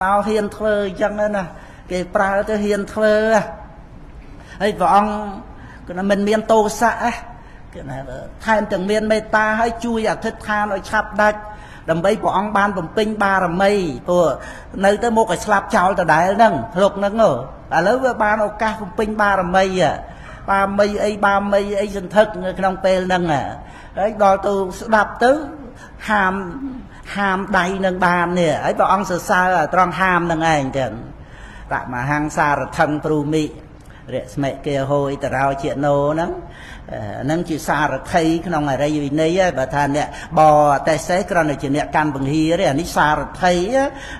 មកហ៊ានធ្វើអញ្ចឹងណាគេប្រើទៅហ៊ានធ្វើហើយព្រះអង្គគឺមិនមានទោសៈគឺណាថែមទាំងមានមេត្តាហើយជួយអធិដ្ឋានឲ្យឆាប់ដាច់ដើម្បីព្រះអង្គបានបំពេញបារមីព្រោះនៅទៅមកឲ្យស្លាប់ចោលដដែលហ្នឹងលោកហ្នឹងឥឡូវវាបានឱកាសបំពេញបារមីបារមីអីបារមីអីសន្ធឹកនៅក្នុងពេលហ្នឹងហើយដល់ទៅស្ដាប់ទៅហាមហាមដៃនឹងបាននេះហើយព្រះអង្គសរសើរត្រង់ហាមនឹងឯងចឹងតមហង្សារថឹងព្រូមិរស្មិគេហោអិតរោជាណោហ្នឹងហ្នឹងជាសារថីក្នុងអរិយវិន័យហើយបើថាអ្នកបតេសេគ្រាន់តែជាអ្នកកាន់បង្ហាទេអានេះសារថី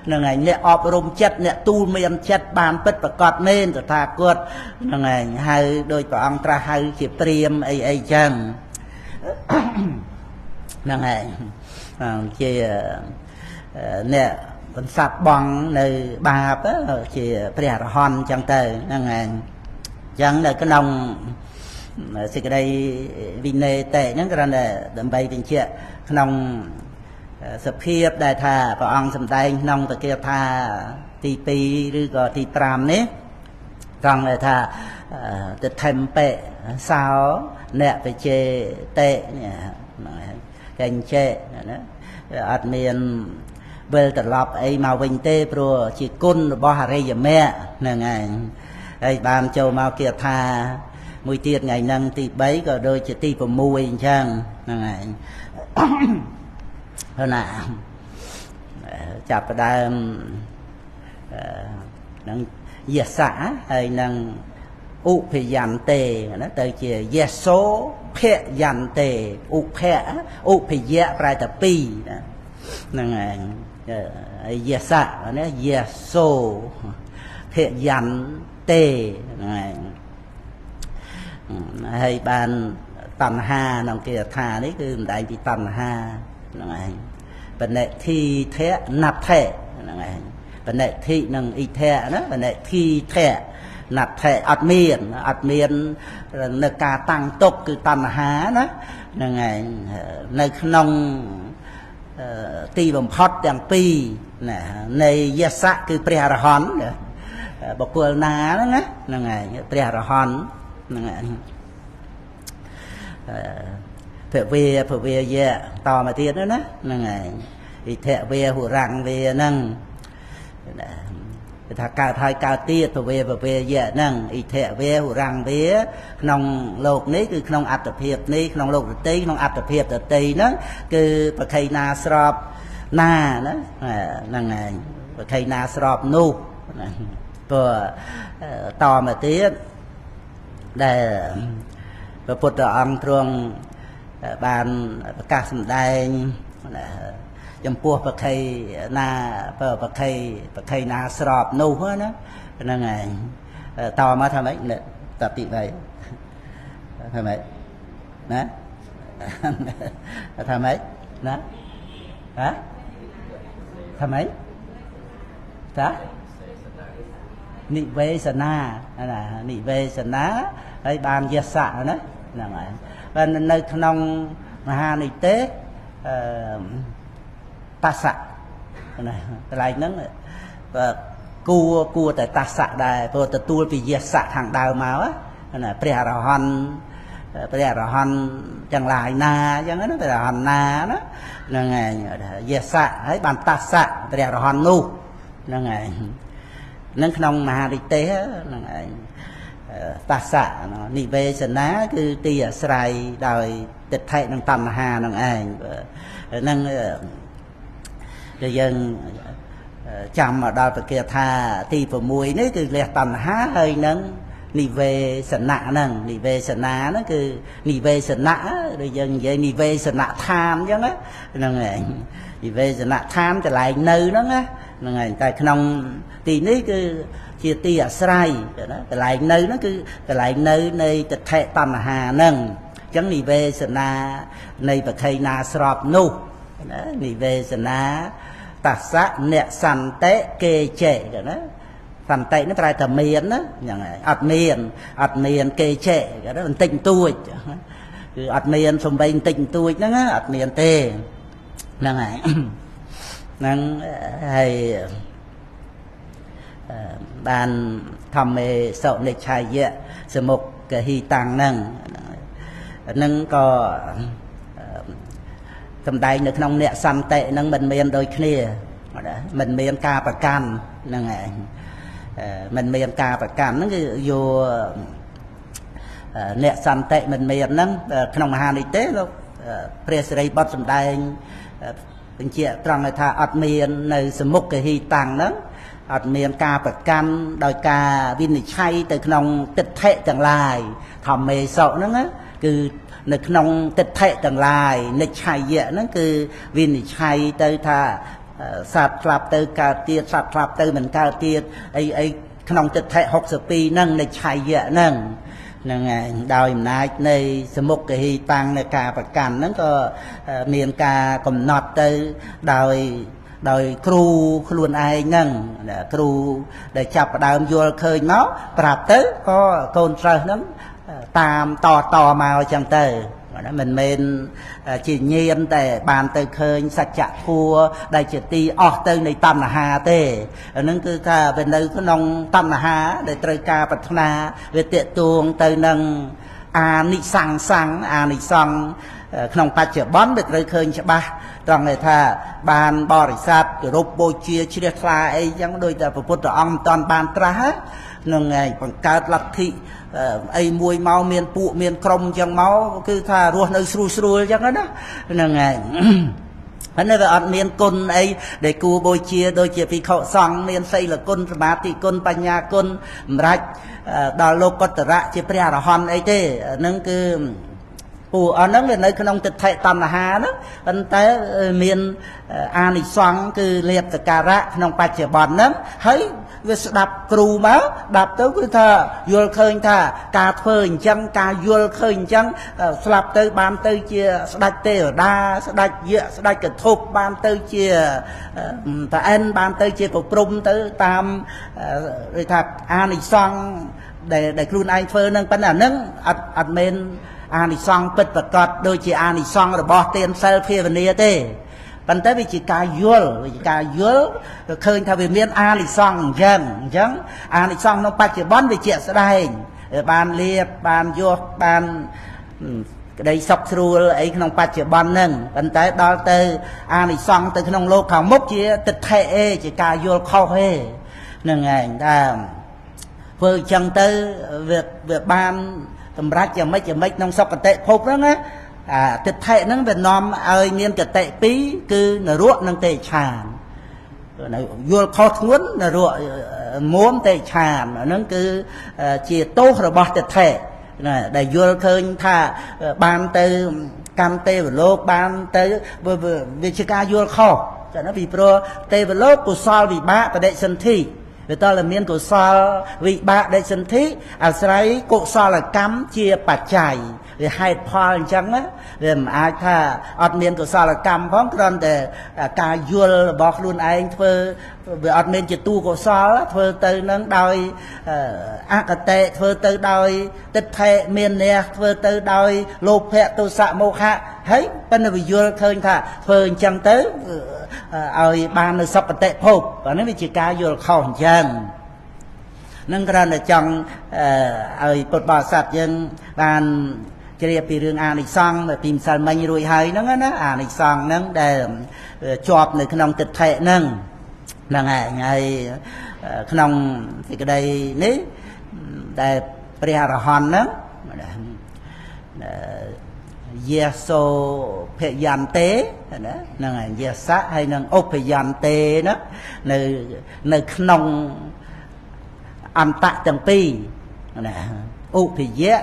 ហ្នឹងឯងអ្នកអប់រំចិត្តអ្នកទូលមានចិត្តបានពិតប្រកបមែនតថាគតហ្នឹងឯងហៅដោយព្រះអង្គត្រាស់ហៅជាព្រាមអីអីចឹងហ្នឹងឯងជាអ្នកបន្សាប់បងនៅបាបជាព្រះអរហន្តចឹងទៅហ្នឹងឯងចឹងនៅក្នុងសេចក្តីវិន័យតេហ្នឹងគ្រាន់តែដើម្បីបញ្ជាក់ក្នុងសភាពដែលថាព្រះអង្គសម្ដែងក្នុងពគាថាទី2ឬក៏ទី5នេះត្រង់ដែលថាទថេមបិសោអ្នកបជេតេនេះកញ្ចេណាអត់មានវិលត្រឡប់អីមកវិញទេព្រោះជាគុណរបស់អរិយមគ្គហ្នឹងឯងហើយបានចូលមកគាថាមួយទៀតថ្ងៃហ្នឹងទី3ក៏ដូចជាទី6អញ្ចឹងហ្នឹងឯងហើយណាចាប់ផ្ដើមហ្នឹងយសៈហើយនឹងឧភយន្ទេណាទៅជាយសោភយន្ទេឧភៈឧភយៈប្រែតែ2ណាហ្នឹងឯងហើយយសៈណាយសោភយន្ទេហ្នឹងឯងហើយបានតណ្ហាក្នុងគាថានេះគឺម្ដែងពីតណ្ហាហ្នឹងឯងបនិធិធៈណដ្ឋិហ្នឹងឯងបនិធិនិងអ៊ីធៈណាបនិធិធៈណដ្ឋិអត់មានអត់មាននៅការតាំងទុកគឺតណ្ហាណាហ្នឹងឯងនៅក្នុងទីបំផុតទាំងពីរណានៃយសៈគឺព្រះអរហន្តបុគ្គលណាហ្នឹងណាហ្នឹងឯងព្រះអរហន្តហ្នឹងឯងភវេភវេយៈតមកទៀតណាហ្នឹងឯងអិធវេហុរាំងវេហ្នឹងគេថាកើតហើយកើតទៀតភវេភវេយៈហ្នឹងអិធវេហុរាំងវេក្នុងលោកនេះគឺក្នុងអត្តភាពនេះក្នុងលោកដតីក្នុងអត្តភាពដតីហ្នឹងគឺប្រខៃណាស្របណាណាហ្នឹងឯងប្រខៃណាស្របនោះព្រោះតមកទៀតដែលព្រះពុទ្ធអង្គទ្រង់បានប្រកាសសម្ដែងចំពោះប្រខៃណាប្រខៃប្រខៃណាស្របនោះណាហ្នឹងឯងតមកថាម៉េចតទី3ថាម៉េចណាថាម៉េចណាហ៎ថាម៉េចតានិវេសនាណានិវេសនាហើយបានយសៈណាហ្នឹងហើយបាននៅក្នុងមហានិទេសអឺតសៈណាកន្លែងហ្នឹងគួរតែតសៈដែរព្រោះទទួលពីយសៈខាងដើមមកណាព្រះអរហន្តព្រះអរហន្តទាំងឡាយណាអញ្ចឹងណាព្រះអរហន្តណាណាហ្នឹងឯងយសៈហើយបានតសៈព្រះអរហន្តនោះហ្នឹងឯងនឹងក្នុងមហានិទេសហ្នឹងឯងតសៈនិវេសនាគឺទីអាស្រ័យដោយទិដ្ឋិនិងតណ្ហានឹងឯងហ្នឹងដែលយើងចាំមកដល់ពគាថាទី6នេះគឺលះតណ្ហាហើយនឹងនិវេសនៈហ្នឹងនិវេសនាហ្នឹងគឺនិវេសនៈដូចយើងនិយាយនិវេសនៈឋានអញ្ចឹងហ្នឹងឯងនិវេសនៈឋានកន្លែងនៅហ្នឹងណាហ្នឹងឯងតែក្នុងទីនេះគឺជាទីអាស្រ័យណាកន្លែងនៅហ្នឹងគឺកន្លែងនៅនៃទិដ្ឋិតណ្ហាហ្នឹងអញ្ចឹងនិវេសនានៃប្រខៃណាស្របនោះណានិវេសនាតសៈអ្នកសន្តិគេចេណាសន្តិនេះប្រែតែមានណាហ្នឹងហើយអត់មានអត់មានគេចេណាបន្តិចបន្តួចគឺអត់មានសំបីបន្តិចបន្តួចហ្នឹងអត់មានទេហ្នឹងហើយហ្នឹងហើយ បានធម្មេសុនិច្ឆយៈសមុគហិតាំងហ្នឹងហ្នឹងក៏សំដែងនៅក្នុងអ្នកសន្តិហ្នឹងមិនមានដូចគ្នាមិនមានការប្រកាន់ហ្នឹងឯងមិនមានការប្រកាន់ហ្នឹងគឺយកអ្នកសន្តិមិនមានហ្នឹងក្នុងមហានិទេសលោកព្រះសិរីបុត្រសំដែងបញ្ជាក់ត្រង់ថាអត់មាននៅសមុគហិតាំងហ្នឹងអត់មានការប្រកាន់ដោយការវិនិច្ឆ័យទៅក្នុងទិដ្ឋិទាំងឡាយធម្មេសុហ្នឹងគឺនៅក្នុងទិដ្ឋិទាំងឡាយនិច្ឆ័យៈហ្នឹងគឺវិនិច្ឆ័យទៅថាសត្វស្លាប់ទៅកើតទៀតសត្វស្លាប់ទៅមិនកើតទៀតអីអីក្នុងទិដ្ឋិ62ហ្នឹងនិច្ឆ័យៈហ្នឹងហ្នឹងឯងដោយអំណាចនៃសមុគហិតាំងនៃការប្រកាន់ហ្នឹងក៏មានការកំណត់ទៅដោយគ្រូខ្លួនឯងហ្នឹងគ្រូដែលចាប់ផ្ដើមយល់ឃើញមកប្រាប់ទៅក៏កូនសិស្សហ្នឹងតាមតតមកអញ្ចឹងទៅមិនមែនជាញាណតែបានទៅឃើញសច្ចធម៌ដែលជាទីអស់ទៅនៃតណ្ហាទេអាហ្នឹងគឺថាវានៅក្នុងតណ្ហាដែលត្រូវការប្រាថ្នាវាទាក់ទងទៅនឹងអានិសង្សង្អានិសង្សក្នុងបច្ចុប្បន្នវាត្រូវឃើញច្បាស់ត្រង់ថាបានបរិស័ទគោរពបូជាជ្រះថ្លាអីចឹងដោយតែព្រះពុទ្ធអង្គមិនតាន់បានត្រាស់នឹងឯងបង្កើតលទ្ធិអីមួយមកមានពួកមានក្រុមចឹងមកគឺថារស់នៅស្រួលស្រួលចឹងណាហ្នឹងឯងហើយនៅវាអត់មានគុណអីដែលគួរបូជាដូចជាភិក្ខុសង្ឃមានសីលគុណសមាធិគុណបញ្ញាគុណសម្រាប់ដល់លោកុត្តរៈជាព្រះអរហន្តអីទេហ្នឹងគឺពួកអស់ហ្នឹងវានៅក្នុងទិដ្ឋិតណ្ហាហ្នឹងប៉ុន្តែមានអានិសង្សគឺលាភសក្ការៈក្នុងបច្ចុប្បន្នហ្នឹងហើយវាស្ដាប់គ្រូមកដាប់ទៅគឺថាយល់ឃើញថាការធ្វើអញ្ចឹងការយល់ឃើញអញ្ចឹងស្លាប់ទៅបានទៅជាស្ដេចទេវតាស្ដេចយក្សស្ដេចកធុបបានទៅជាតាអិនបានទៅជាប្រព្រំទៅតាមដូចថាអានិសង្សដែលខ្លួនឯងធ្វើហ្នឹងប៉ុន្តែអាហ្នឹងអត់មែនអានិសង្សពិតប្រាកដដូចជាអានិសង្សរបស់ទានសិលភាវនាទេប៉ុន្តែវាជាការយល់វាជាការយល់ឃើញថាវាមានអានិសង្សអញ្ចឹងអញ្ចឹងអានិសង្សក្នុងបច្ចុប្បន្នវាជាក់ស្ដែងបានលៀបបានយោបានក្តីសុខស្រួលអីក្នុងបច្ចុប្បន្នហ្នឹងប៉ុន្តែដល់ទៅអានិសង្សទៅក្នុងលោកខាងមុខជាទិដ្ឋិអេជាការយល់ខុសទេហ្នឹងឯងថាធ្វើអញ្ចឹងទៅវាបានសម្រាប់យ៉ាងម៉េចយ៉ាងម៉េចក្នុងសុគតិភពហ្នឹងណាអាទិដ្ឋិហ្នឹងវានាំឲ្យមានកតិពីរគឺនរកនិងទេឆាននៅយល់ខុសធ្ងន់នរកមុំទេឆានហ្នឹងគឺជាទោសរបស់ទិដ្ឋិណាដែលយល់ឃើញថាបានទៅកម្មទេវលោកបានទៅវាជាការយល់ខុសចា៎ណាពីព្រោះទេវលោកកុសលវិបាកបដិសន្ធិវាតើមានកុសលវិបាកដិសន្ធិអាស្រ័យកុសលកម្មជាបច្ច័យវាហេតុផលអញ្ចឹងណាវាមិនអាចថាអត់មានកុសលកម្មផងគ្រាន់តែការយល់របស់ខ្លួនឯងធ្វើវាអត់មានជាតួកុសលធ្វើទៅនឹងដោយអកតេធ្វើទៅដោយទិដ្ឋិមានះធ្វើទៅដោយលោភៈទោសៈមោហៈហើយប៉ុន្តែវាយល់ឃើញថាធ្វើអញ្ចឹងទៅឲ្យបាននៅសុគតិភពអានេះវាជាការយល់ខុសអញ្ចឹងនឹងគ្រាន់តែចង់ឲ្យពុទ្ធបរិស័ទយើងបានជ្រាបពីរឿងអានិសង្សពីម្សិលមិញរួចហើយហ្នឹងណាអានិសង្សហ្នឹងដែលជាប់នៅក្នុងទិដ្ឋិហ្នឹងហ្នឹងឯងហើយក្នុងសេចក្តីនេះដែលព្រះអរហន្តហ្នឹងយសោភយន្ទេណាហ្នឹងហើយយសៈហើយនឹងឧបយន្ទេណានៅក្នុងអន្តៈទាំងពីរណាឧបយៈ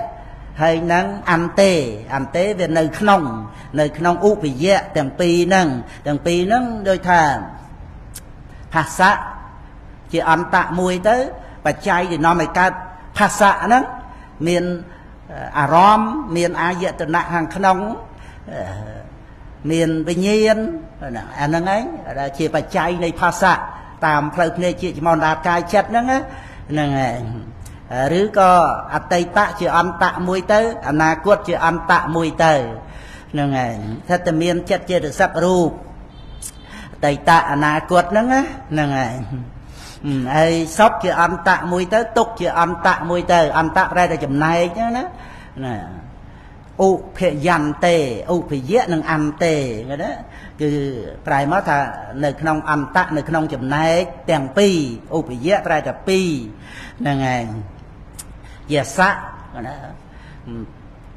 ហើយនឹងអន្ទេអន្ទេវានៅក្នុងឧបយៈទាំងពីរហ្នឹងទាំងពីរហ្នឹងដូចថាភាសៈជាអន្តៈមួយទៅបច្ច័យដែលនាំឲ្យកើតភាសៈហ្នឹងមានអារម្មណ៍មានអាយតនៈខាងក្នុងមានវិញ្ញាណអាហ្នឹងឯងជាបច្ច័យនៃភាសៈតាមផ្លូវភ្នែកជាមនរាកាយចិត្តហ្នឹងហ្នឹងឯងឬក៏អតីតជាអន្តៈមួយទៅអនាគតជាអន្តៈមួយទៅហ្នឹងឯងថាតែមានចិត្តចេតសិករូបអតីតអនាគតហ្នឹងណាហ្នឹងឯង ហើយសុខជាអន្តៈមួយទៅទុក្ខជាអន្តៈមួយទៅអន្តៈប្រែតែចំណែកណាណាឧភយន្ទេឧភយៈនិងអន្ទេណាគឺប្រែមកថានៅក្នុងអន្តៈនៅក្នុងចំណែកទាំងពីរឧភយៈប្រែតែពីរហ្នឹងឯងយសៈណា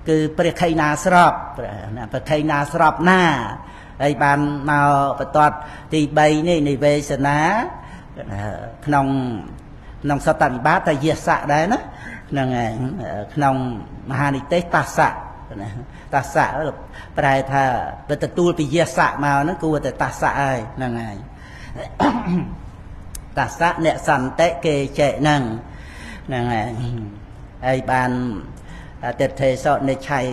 គឺព្រះខៃណាស្របណាព្រះខៃណាស្របណាហើយបានមកបន្ទាត់ទី3នេះនិវេសនាក្នុងក្នុងសតនិបាតតែយសៈដែរណាហ្នឹងឯងក្នុងមហានិទេសតសៈណាតសៈប្រែថាទៅទទួលពីយសៈមកហ្នឹងគួរតែតសៈហើយហ្នឹងហើយតសៈអ្នកសន្តិគេចេហ្នឹងហ្នឹងហើយហើយបានទិដ្ឋិសោនិឆ័យ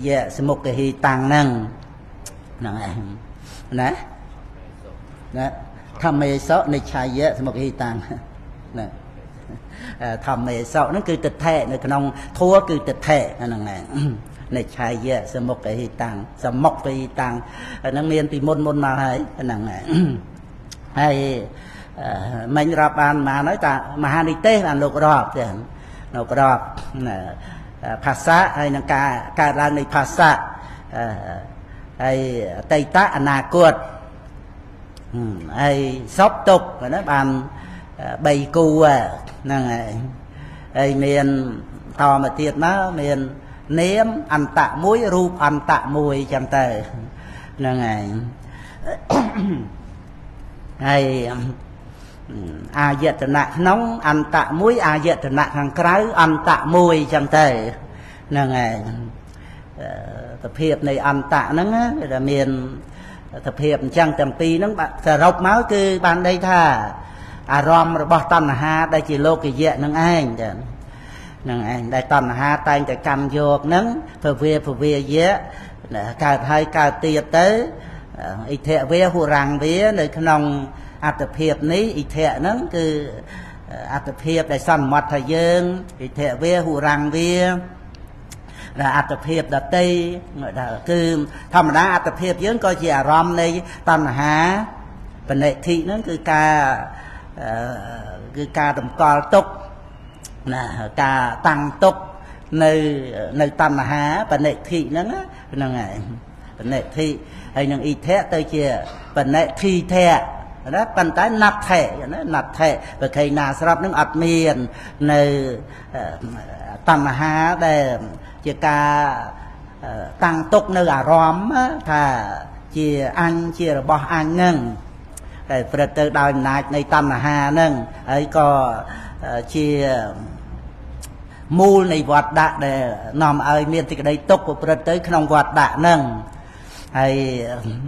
យៈសមុគហិតាំងហ្នឹងហ្នឹងឯងណាណាធម្មេសោនិឆ័យៈសមុគហិតាំងណាធម្មេសោហ្នឹងគឺទិដ្ឋិនៅក្នុងធัวគឺទិដ្ឋិហ្នឹងឯងនិឆ័យៈសមុគហិតាំងសមុគហិតាំងហ្នឹងមានពីមុនមុនមកហើយហ្នឹងឯងហើយមិញរាប់បានប៉ុន្មានហើយតាមហានិទេសបានលោករាប់ទេលោករាប់ភាសាហើយនឹងការកើតឡើងនៃភាសាហើយអតីតអនាគតហើយសពទុកណាបាន3គូហ្នឹងហើយហើយមានតមកទៀតមកមាននាមអន្តៈមួយរូបអន្តៈមួយចឹងទៅហ្នឹងហើយហើយអាយតនៈក្នុងអន្តៈមួយអាយតនៈខាងក្រៅអន្តៈមួយចឹងទៅហ្នឹងហើយសភាពនៃអន្តៈហ្នឹងវាថាមានសភាពអញ្ចឹងទាំងពីរហ្នឹងសរុបមកគឺបានន័យថាអារម្មណ៍របស់តណ្ហាដែលជាលោកយៈនឹងឯងចឹងហ្នឹងឯងដែលតណ្ហាតែងតែកម្មយកហ្នឹងភវេភវយៈកើតហើយកើតទៀតទៅអិធិវេហុរាំងវានៅក្នុងអត្តភាពនេះអិធិហ្នឹងគឺអត្តភាពដែលសន្មត់ថាយើងអិធិវេហុរាំងវាដែលអត្តភាពដតីគឺធម្មតាអត្តភាពយើងក៏ជាអារម្មណ៍នៃតណ្ហាបនិធិហ្នឹងគឺការតម្កល់ទុកណាការតាំងទុកនៅតណ្ហាបនិធិហ្នឹងហ្នឹងហើយបនិធិហើយនឹងអិធៈទៅជាបនិធិធៈណាប៉ុន្តែណដ្ឋិណាណដ្ឋិប្រខៃណាស្រាប់នឹងអត់មាននៅតណ្ហាដែលជាការតាំងទុកនៅអារម្មណ៍ថាជាអញជារបស់អញហ្នឹងតែព្រឹត្តទៅដោយអំណាចនៃតណ្ហាហ្នឹងហើយក៏ជាមូលនៃវត្តដាក់ដែលនាំឲ្យមានសេចក្តីទុក្ខប្រព្រឹត្តទៅក្នុងវត្តដាក់ហ្នឹងហើយ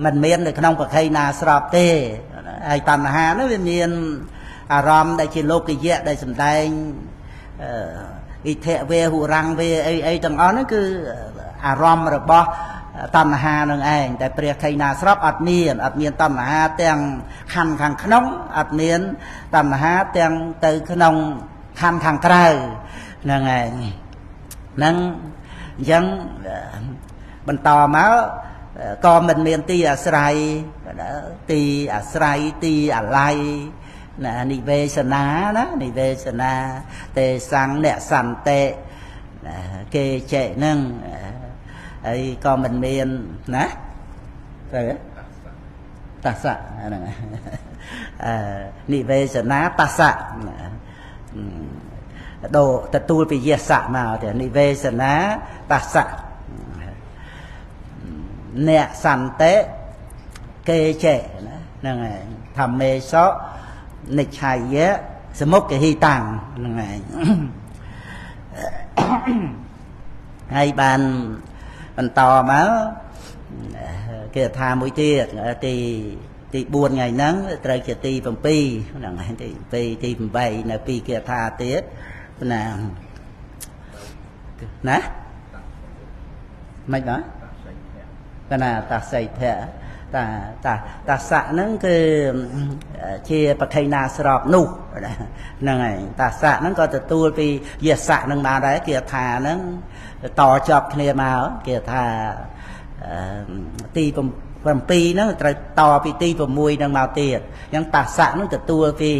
មិនមាននៅក្នុងប្រខៃណាស្របទេហើយតណ្ហាហ្នឹងវាមានអារម្មណ៍ដែលជាលោកយៈដែលសំដែងអិធិវេហុរាំងវេអីអីទាំងអស់ហ្នឹងគឺអារម្មណ៍របស់តណ្ហានឹងឯងតែព្រះខៃណាស្របអត់មានតណ្ហាទាំងខណ្ឌខាងក្នុងអត់មានតណ្ហាទាំងទៅក្នុងខណ្ឌខាងក្រៅហ្នឹងឯងហ្នឹងអញ្ចឹងបន្តមកក៏មិនមានទីអាស្រ័យទីអាស្រ័យទីអាល័យណានិវេសនាណានិវេសនាទេសੰអ្នកសន្តិគេចេហ្នឹងហើយក៏មិនមានណាទៅតសៈហ្នឹងនិវេសនាតសៈដូទទួលពីយសៈមកទេនិវេសនាតសៈអ្នកសន្តិគេចេណាហ្នឹងហើយធម្មេសោនិឆ័យៈសមុគហិតាំងហ្នឹងឯងហើយបានបន្តមកគេថាមួយទៀតទី4ថ្ងៃហ្នឹងត្រូវជាទី7ហ្នឹងឯងទី7ទី8នៅពីគេថាទៀតណាណាមិនបាទកណាតសីធៈតាតាតាសៈហ្នឹងគឺជាប្រខៃណាស្របនោះហ្នឹងហើយតាសៈហ្នឹងក៏ទទួលពីយសៈហ្នឹងបានដែរគេថាហ្នឹងតជាប់គ្នាមកគេថាទី 7ហ្នឹងត្រូវតពីទី6ហ្នឹងមកទៀតអញ្ចឹងតាសៈហ្នឹងទទួលពី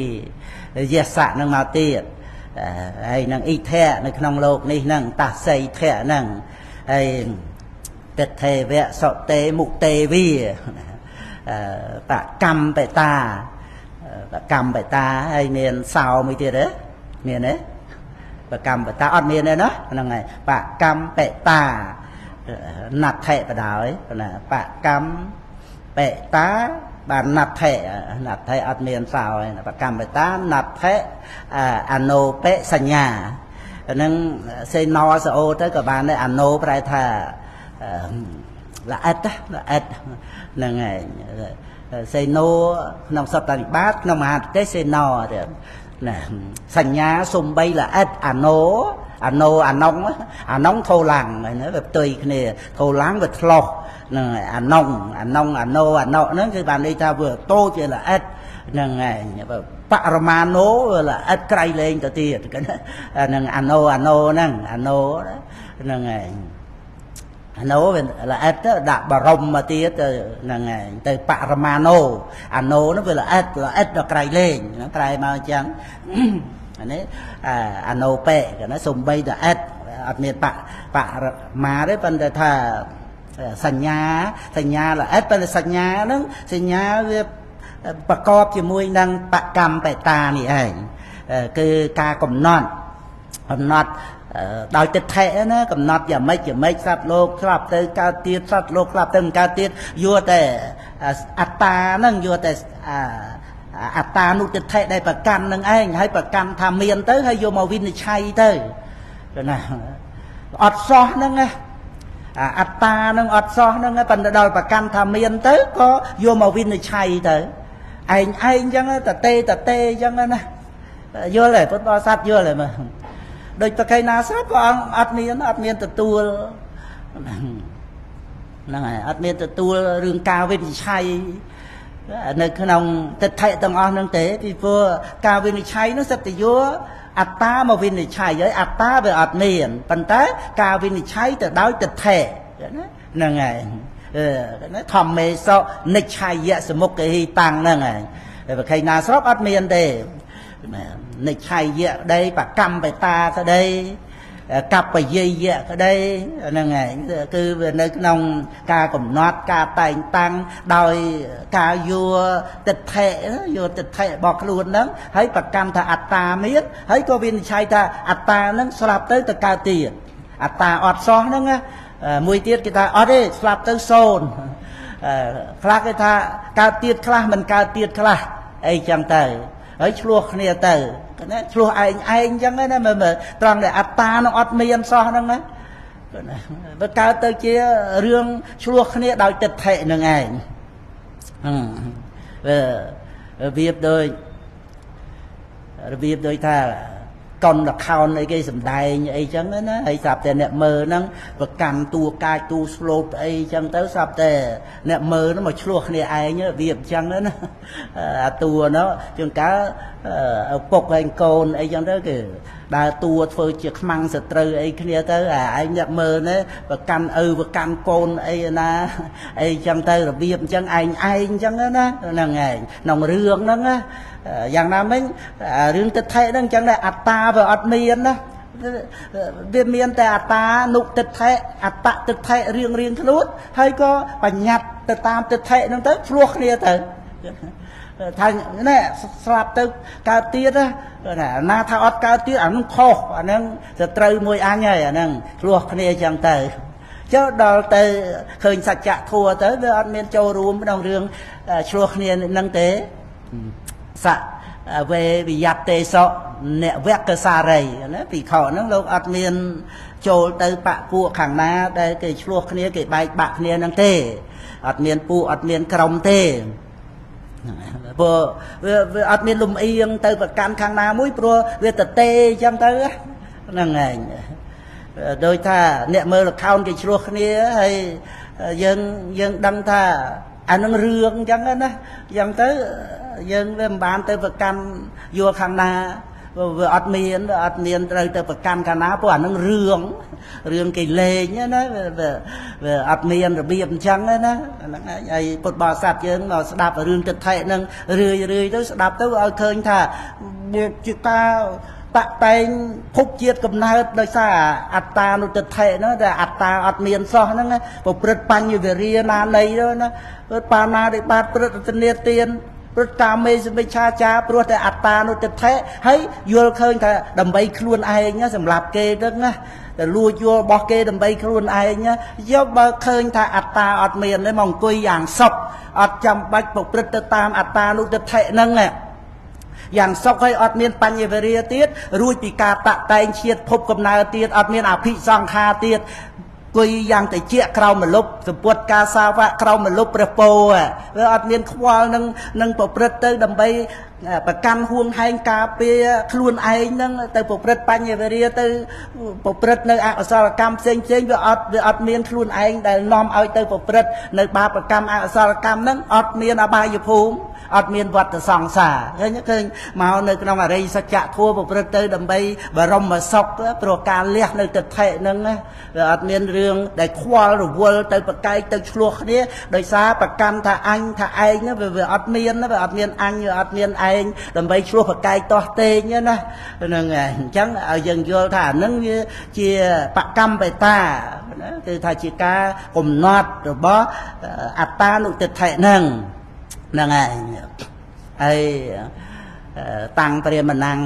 យសៈហ្នឹងមកទៀតហើយនឹងអ៊ីធៈនៅក្នុងលោកនេះហ្នឹងតាសីធៈហ្នឹងហើយទិដ្ឋេវៈសុតេមុតេវាបកម្មបេតាបកម្មបេតាហើយមានសោមួយទៀតទេមានទេបកម្មបេតាអត់មានទេណាហ្នឹងហើយបកម្មបេតាណដ្ឋិបដោយណាបកម្មបេតាបានណដ្ឋិណដ្ឋិអត់មានសោឯបកម្មបេតាណដ្ឋិអនុបិសញ្ញាហ្នឹងសេណសអូទៅក៏បានដែរអនុប្រែថាល្អិតល្អិតហ្នឹងហើយសេណោក្នុងសត្វតនិបាតក្នុងមហាប្រទេសសេណោទៀតណាសញ្ញាសំបីល្អិតអនុអាណូអាណុងអាណុងធូឡាំងហ្នឹងវាផ្ទុយគ្នាធូឡាំងវាឆ្លោះហ្នឹងហើយអាណុងអាណុងអាណូអាណុហ្នឹងគឺបានន័យថាវាតូចវាល្អិតហ្នឹងហើយបរមាណូវាល្អិតក្រៃលែងទៅទៀតហ្នឹងអាណូអាណូហ្នឹងអាណូហ្នឹងហើយអាណូវាល្អិតដាក់បរមមកទៀតហ្នឹងហើយទៅបរមាណូអាណូហ្នឹងវាល្អិតល្អិតដល់ក្រៃលែងហ្នឹងប្រែមកអញ្ចឹងអានេះអនុបេកណាសំបីតអិតអត់មានបរមាទេប៉ុន្តែថាសញ្ញាសញ្ញាល្អិតប៉ុន្តែសញ្ញាហ្នឹងសញ្ញាវាប្រកបជាមួយនឹងបកម្មបេតានេះឯងគឺការកំណត់កំណត់ដោយទិដ្ឋិណាកំណត់យ៉ាងម៉េចយ៉ាងម៉េចសត្វលោកស្លាប់ទៅកើតទៀតសត្វលោកស្លាប់ទៅមិនកើតទៀតយកតែអត្តាហ្នឹងយកតែអត្តានុទិដ្ឋិដែលប្រកាន់នឹងឯងហើយប្រកាន់ថាមានទៅហើយយកមកវិនិច្ឆ័យទៅណាអត់សោះហ្នឹងណាអត្តានឹងអត់សោះហ្នឹងប៉ុន្តែដល់ប្រកាន់ថាមានទៅក៏យកមកវិនិច្ឆ័យទៅឯងឯងអញ្ចឹងតេតតេអញ្ចឹងណាយល់ទេពុទ្ធបរិស័ទយល់ទេមើលដូចប្រកៃណាស្រាប់ព្រះអង្គអត់មានទទួលហ្នឹងហើយអត់មានទទួលរឿងការវិនិច្ឆ័យនៅក្នុងទិដ្ឋិទាំងអស់ហ្នឹងទេពីព្រោះការវិនិច្ឆ័យនោះសិតតែយកអត្តាមកវិនិច្ឆ័យហើយអត្តាវាអត់មានប៉ុន្តែការវិនិច្ឆ័យទៅដោយទិដ្ឋិណាហ្នឹងហើយធម្មេសុនិច្ឆ័យសមុគហិតាំងហ្នឹងហើយប្រខៃណាស្របអត់មានទេនិច្ឆ័យក្តីបកម្មបេតាក្តីកបយយៈក្តីហ្នឹងហើយគឺវានៅក្នុងការកំណត់ការតែងតាំងដោយការយកទិដ្ឋិយកទិដ្ឋិរបស់ខ្លួនហ្នឹងហើយប្រកាន់ថាអត្តាមានហើយក៏វិនិច្ឆ័យថាអត្តាហ្នឹងស្លាប់ទៅទៅកើតទៀតអត្តាអត់សោះហ្នឹងមួយទៀតគេថាអត់ទេស្លាប់ទៅសូន្យខ្លះគេថាកើតទៀតខ្លះមិនកើតទៀតខ្លះអីចឹងទៅហើយឆ្លោះគ្នាទៅណាឆ្លោះឯងឯងអញ្ចឹងណាមើលមើលត្រង់ដែលអត្តានឹងអត់មានសោះហ្នឹងណាវាកើតទៅជារឿងឆ្លោះគ្នាដោយទិដ្ឋិនឹងឯងវារបៀបដូចរបៀបដូចថាកុនលខោនអីគេសំដែងអីចឹងណាហើយស្រាប់តែអ្នកមើលហ្នឹងប្រកាន់តួកាចតួស្លូតអីចឹងទៅស្រាប់តែអ្នកមើលហ្នឹងមកឆ្លោះគ្នាឯងវាអញ្ចឹងណាអាតួនោះជួនកាលឪពុកហើយកូនអីចឹងទៅគេដើរតួធ្វើជាខ្មាំងសត្រូវអីគ្នាទៅអាឯងអ្នកមើលនេះប្រកាន់ឪប្រកាន់កូនអីណាអីចឹងទៅរបៀបអញ្ចឹងឯងឯងចឹងណាហ្នឹងឯងក្នុងរឿងហ្នឹងណាយ៉ាងណាមិញរឿងទិដ្ឋិហ្នឹងអញ្ចឹងដែរអត្តាវាអត់មានណាវាមានតែអត្តានុទិដ្ឋិអត្តទិដ្ឋិរៀងរៀងខ្លួនហើយក៏បញ្ញត្តិទៅតាមទិដ្ឋិហ្នឹងទៅឆ្លោះគ្នាទៅថាណែស្លាប់ទៅកើតទៀតណាណាថាអត់កើតទៀតអាហ្នឹងខុសអាហ្នឹងសត្រូវមួយអញហើយអាហ្នឹងឆ្លោះគ្នាអញ្ចឹងទៅចុះដល់ទៅឃើញសច្ចធម៌ទៅវាអត់មានចូលរួមក្នុងរឿងឆ្លោះគ្នាហ្នឹងទេសវេវិយតេសុអ្នកវគ្គសារីណាពីខហ្នឹងលោកអត់មានចូលទៅបពពួកខាងណាដែលគេឆ្លោះគ្នាគេបែកបាក់គ្នាហ្នឹងទេអត់មានពួកអត់មានក្រុមទេព្រោះវាអត់មានលំអៀងទៅប្រកាន់ខាងណាមួយព្រោះវាតទេអញ្ចឹងទៅហ្នឹងឯងដោយថាអ្នកមើលល្ខោនគេឆ្លោះគ្នាហើយយើងដឹងថាអានឹងរឿងអញ្ចឹងណាអញ្ចឹងទៅយើងវាមិនបានទៅប្រកាន់យកខាងណា វាអត់មានត្រូវទៅប្រកាន់កាលណាព្រោះអានឹងរឿងគេលេងណាវាអត់មានរបៀបអញ្ចឹងណាហ្នឹងហើយពុទ្ធបរិស័ទយើងមកស្ដាប់រឿងទិដ្ឋិហ្នឹងរឿយរឿយទៅស្ដាប់ទៅឲ្យឃើញថាវាជាការតាក់តែងភពជាតិកំណើតដោយសារអត្តានុទិដ្ឋិហ្នឹងតែអត្តាអត់មានសោះហ្នឹងប្រព្រឹត្តបញ្ញវិរិយណានៃទៅណាបាណារិបាតព្រឹត្តនាទានព្រឹត្តកាមេសមិច្ឆាចារព្រោះតែអត្តានុទិដ្ឋិហើយយល់ឃើញថាដើម្បីខ្លួនឯងសម្រាប់គេទៅណាតែលួចយល់របស់គេដើម្បីខ្លួនឯងយកបើឃើញថាអត្តាអត់មានទេមកអង្គុយយ៉ាងសុខអត់ចាំបាច់ប្រព្រឹត្តទៅតាមអត្តានុទិដ្ឋិហ្នឹងយ៉ាងសុខហើយអត់មានបញ្ញវរិយទៀតរួចពីការតាក់តែងជាតិភពកំណើទៀតអត់មានអភិសង្ខារទៀតគួយយ៉ាងតិចក្រោមមលុបសម្ពុតការសាវៈក្រោមមលុបព្រះពោវាអត់មានខ្វល់នឹងប្រព្រឹត្តទៅដើម្បីប្រកាន់ហួងហែងការពារខ្លួនឯងនឹងទៅប្រព្រឹត្តបញ្ញវរិយទៅប្រព្រឹត្តនៅអកុសលកម្មផ្សេងផ្សេងវាអត់មានខ្លួនឯងដែលនាំឲ្យទៅប្រព្រឹត្តនៅបាបកម្មអកុសលកម្មហ្នឹងអត់មានអបាយភូមិអត់មានវត្តសង្សារឃើញមកនៅក្នុងអរិយសច្ចធម៌ប្រព្រឹត្តទៅដើម្បីបរមសុខព្រោះការលះនៅទិដ្ឋិហ្នឹងវាអត់មានរឿងដែលខ្វល់រវល់ទៅប្រកែកទៅឆ្លោះគ្នាដោយសារប្រកាន់ថាអញថាឯងវាអត់មានវាអត់មានអញវាអត់មានឯងដើម្បីឆ្លោះប្រកែកទាស់ទែងណាហ្នឹងហើយអញ្ចឹងឲ្យយើងយល់ថាអាហ្នឹងវាជាបកម្មបេតាណាគឺថាជាការកំណត់របស់អត្តានុទិដ្ឋិហ្នឹងហ្នឹងហើយហើយតាំងព្រាមណាំង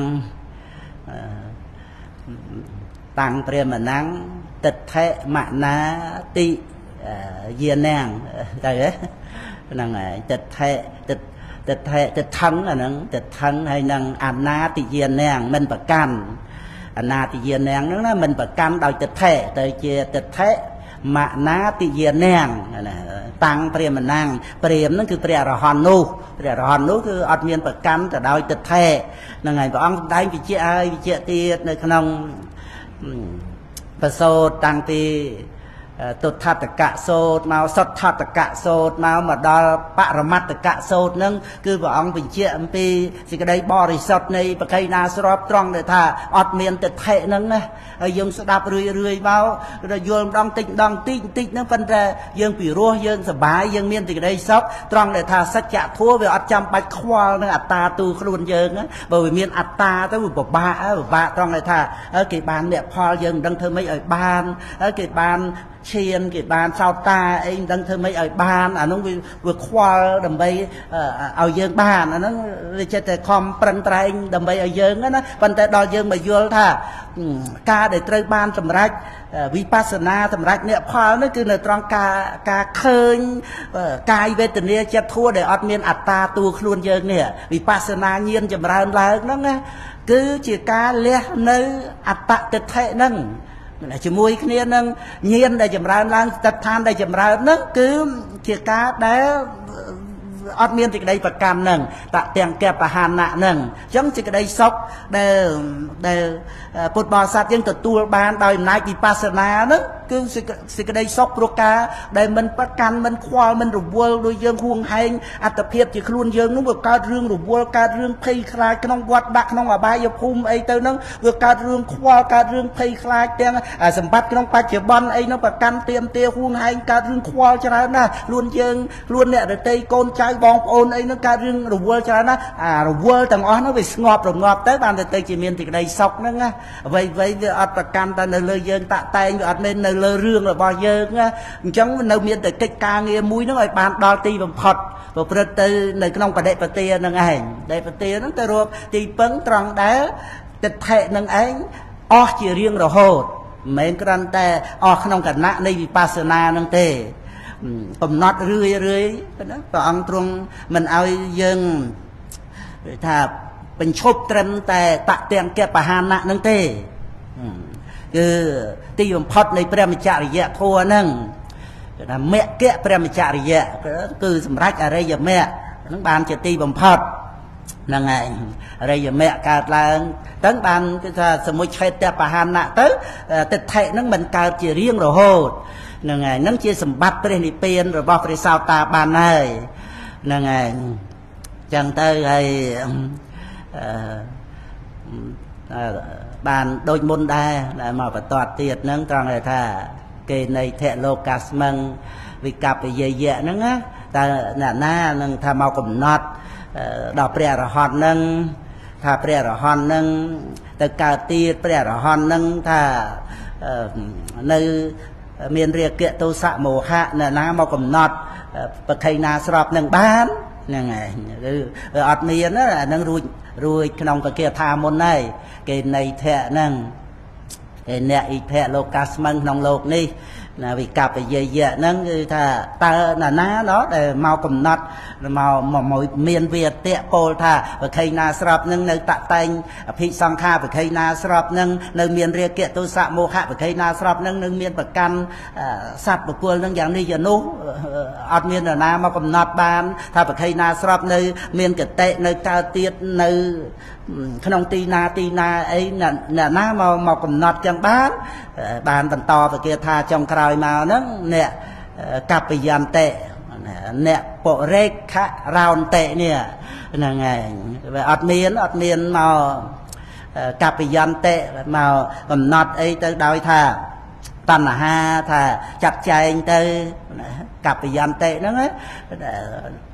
តាំងព្រាមណាំងទិដ្ឋិមណាតិយានាងទៅហ្នឹងហើយទិដ្ឋិទិដ្ឋិទិដ្ឋឹងអាហ្នឹងទិដ្ឋឹងហើយនឹងអនាតិយានាងមិនប្រកាន់អនាតិយានាងហ្នឹងណាមិនប្រកាន់ដោយទិដ្ឋិទៅជាទិដ្ឋិមណាតិយានាងណាតាំងព្រាមណាំងព្រាមហ្នឹងគឺព្រះអរហន្តនោះព្រះអរហន្តនោះគឺអត់មានប្រកាន់ទៅដោយទិដ្ឋិហ្នឹងហើយព្រះអង្គសម្ដែងវិជ្ជាហើយវិជ្ជាទៀតនៅក្នុងប្រសូតតាំងពីទុដ្ឋតកៈសូត្រមកសុទ្ធតកៈសូត្រមកដល់បរមត្តកៈសូត្រហ្នឹងគឺព្រះអង្គបញ្ជាក់អំពីសេចក្តីបរិសុទ្ធនៃបកៃណាស្របត្រង់ដែលថាអត់មានទិដ្ឋិហ្នឹងណាហើយយើងស្ដាប់រឿយរឿយមកយល់ម្ដងតិចម្ដងតិចតិចហ្នឹងប៉ុន្តែយើងពិរោះយើងសប្បាយយើងមានសេចក្តីសុខត្រង់ដែលថាសច្ចធម៌វាអត់ចាំបាច់ខ្វល់នឹងអត្តាទូខ្លួនយើងបើវាមានអត្តាទៅវាពិបាកត្រង់ដែលថាគេបានអ្នកផលយើងមិនដឹងធ្វើម៉េចឲ្យបានគេបានឈានគេបានសោតាអីមិនដឹងធ្វើម៉េចឲ្យបានអានោះវាខ្វល់ដើម្បីឲ្យយើងបានអាហ្នឹងវាចិត្តតែខំប្រឹងប្រែងដើម្បីឲ្យយើងណាប៉ុន្តែដល់យើងមកយល់ថាការដែលត្រូវបានសម្រេចវិបស្សនាសម្រេចអ្នកផលនោះគឺនៅត្រង់ការឃើញកាយវេទនាចិត្តធัวដែលអត់មានអត្តាតួខ្លួនយើងនេះវិបស្សនាញាណចម្រើនឡើងហ្នឹងណាគឺជាការលះនៅអត្តទិដ្ឋិហ្នឹងជាមួយគ្នានឹងញាណដែលចម្រើនឡើងស្ថិតឋានដែលចម្រើនហ្នឹងគឺជាការដែលអត់មានសេចក្តីប្រកម្មហ្នឹងតទាំងកបហានៈហ្នឹងអញ្ចឹងសេចក្តីសុខដែលពុទ្ធបរិស័ទយើងទទួលបានដោយអំណាចវិបស្សនាហ្នឹងគឺសេចក្តីសុខព្រោះការដែលមិនប្រកាន់មិនខ្វល់មិនរវល់ដូចយើងហួងហែងអត្តភាពជាខ្លួនយើងនោះវាកើតរឿងរវល់កើតរឿងភ័យខ្លាចក្នុងវត្តដាក់ក្នុងអបាយភូមិអីទៅហ្នឹងវាកើតរឿងខ្វល់កើតរឿងភ័យខ្លាចទាំងសម្បត្តិក្នុងបច្ចុប្បន្នអីនោះប្រកាន់ទៀមទាហួងហែងកើតរឿងខ្វល់ច្រើនណាស់ខ្លួនយើងខ្លួនអ្នកដទៃកូនចៅបងប្អូនអីនោះកើតរឿងរវល់ច្រើនណាស់អារវល់ទាំងអស់នោះវាស្ងប់រងាប់ទៅបានទៅជាមានសេចក្តីសុខហ្នឹងណាអ្វីៗវាអត់ប្រកាន់តែនៅលើយើងតាក់តែងវាអត់មាននៅលើរឿងរបស់យើងណាអញ្ចឹងនៅមានតែកិច្ចការងារមួយហ្នឹងឲ្យបានដល់ទីបំផុតប្រព្រឹត្តទៅនៅក្នុងបដិបទាហ្នឹងឯងបដិបទាហ្នឹងទៅរកទីពឹងត្រង់ដែលទិដ្ឋិហ្នឹងឯងអស់ជារៀងរហូតមិនមែនគ្រាន់តែអស់ក្នុងគណៈនៃវិបស្សនាហ្នឹងទេកំណត់រឿយរឿយណាព្រះអង្គទ្រង់មិនឲ្យយើងថាបញ្ឈប់ត្រឹមតែតទាំងកបហានៈហ្នឹងទេគឺទីបំផុតនៃព្រះមច្ចរិយធម៌ហ្នឹងគេថាមគ្គព្រះមច្ចរិយៈគឺសម្រេចអរិយមគ្គហ្នឹងបានជាទីបំផុតហ្នឹងឯងអរិយមគ្គកើតឡើងទៅបានគឺថាសមុច្ឆេតបហានៈទៅទិដ្ឋិហ្នឹងមិនកើតជារៀងរហូតហ្នឹងឯងហ្នឹងជាសម្បត្តិព្រះនិព្វានរបស់ព្រះសោតាបានហើយហ្នឹងឯងចឹងទៅហើយ បានដូចមុនដែរដែលមកបន្តទៀតហ្នឹងត្រង់ថាគេនៃធៈលោកាស្មឹងវិកប្បយយៈហ្នឹងណាតើអ្នកណានឹងថាមកកំណត់ដល់ព្រះអរហន្តហ្នឹងថាព្រះអរហន្តហ្នឹងទៅកើតទៀតព្រះអរហន្តហ្នឹងថានៅមានរាគៈទោសៈមោហៈអ្នកណាមកកំណត់ប្រខៃណាស្របនឹងបានហ្នឹងហើយគឺអត់មានអាហ្នឹងរួចក្នុងពគាថាមុនហើយគេនៃធៈហ្នឹងគេអ្នកអ៊ីធៈលោកាស្មឹងក្នុងលោកនេះណាវិកប្បយយៈហ្នឹងគឺថាតើណាណាណោះដែលមកកំណត់មកមានវាតៈពោលថាប្រខៃណាស្របហ្នឹងនៅតតែងអភិសង្ខាប្រខៃណាស្របហ្នឹងនៅមានរាគៈទោសៈមោហៈប្រខៃណាស្របហ្នឹងនៅមានប្រកាន់សត្វបុគ្គលហ្នឹងយ៉ាងនេះយ៉ាងនោះអត់មាននរណាមកកំណត់បានថាប្រខៃណាស្របនៅមានកតិនៅកើតទៀតនៅក្នុងទីណាទីណាអីអ្នកណាមកកំណត់ចឹងបានបានបន្តពគាថាចុងក្រោយមកហ្នឹងអ្នកកប្បយន្តិអ្នកបរិខរោន្តិនេះហ្នឹងឯងវាអត់មានមកកប្បយន្តិមកកំណត់អីទៅដោយថាតណ្ហាថាចាត់ចែងទៅកប្បយន្តិហ្នឹង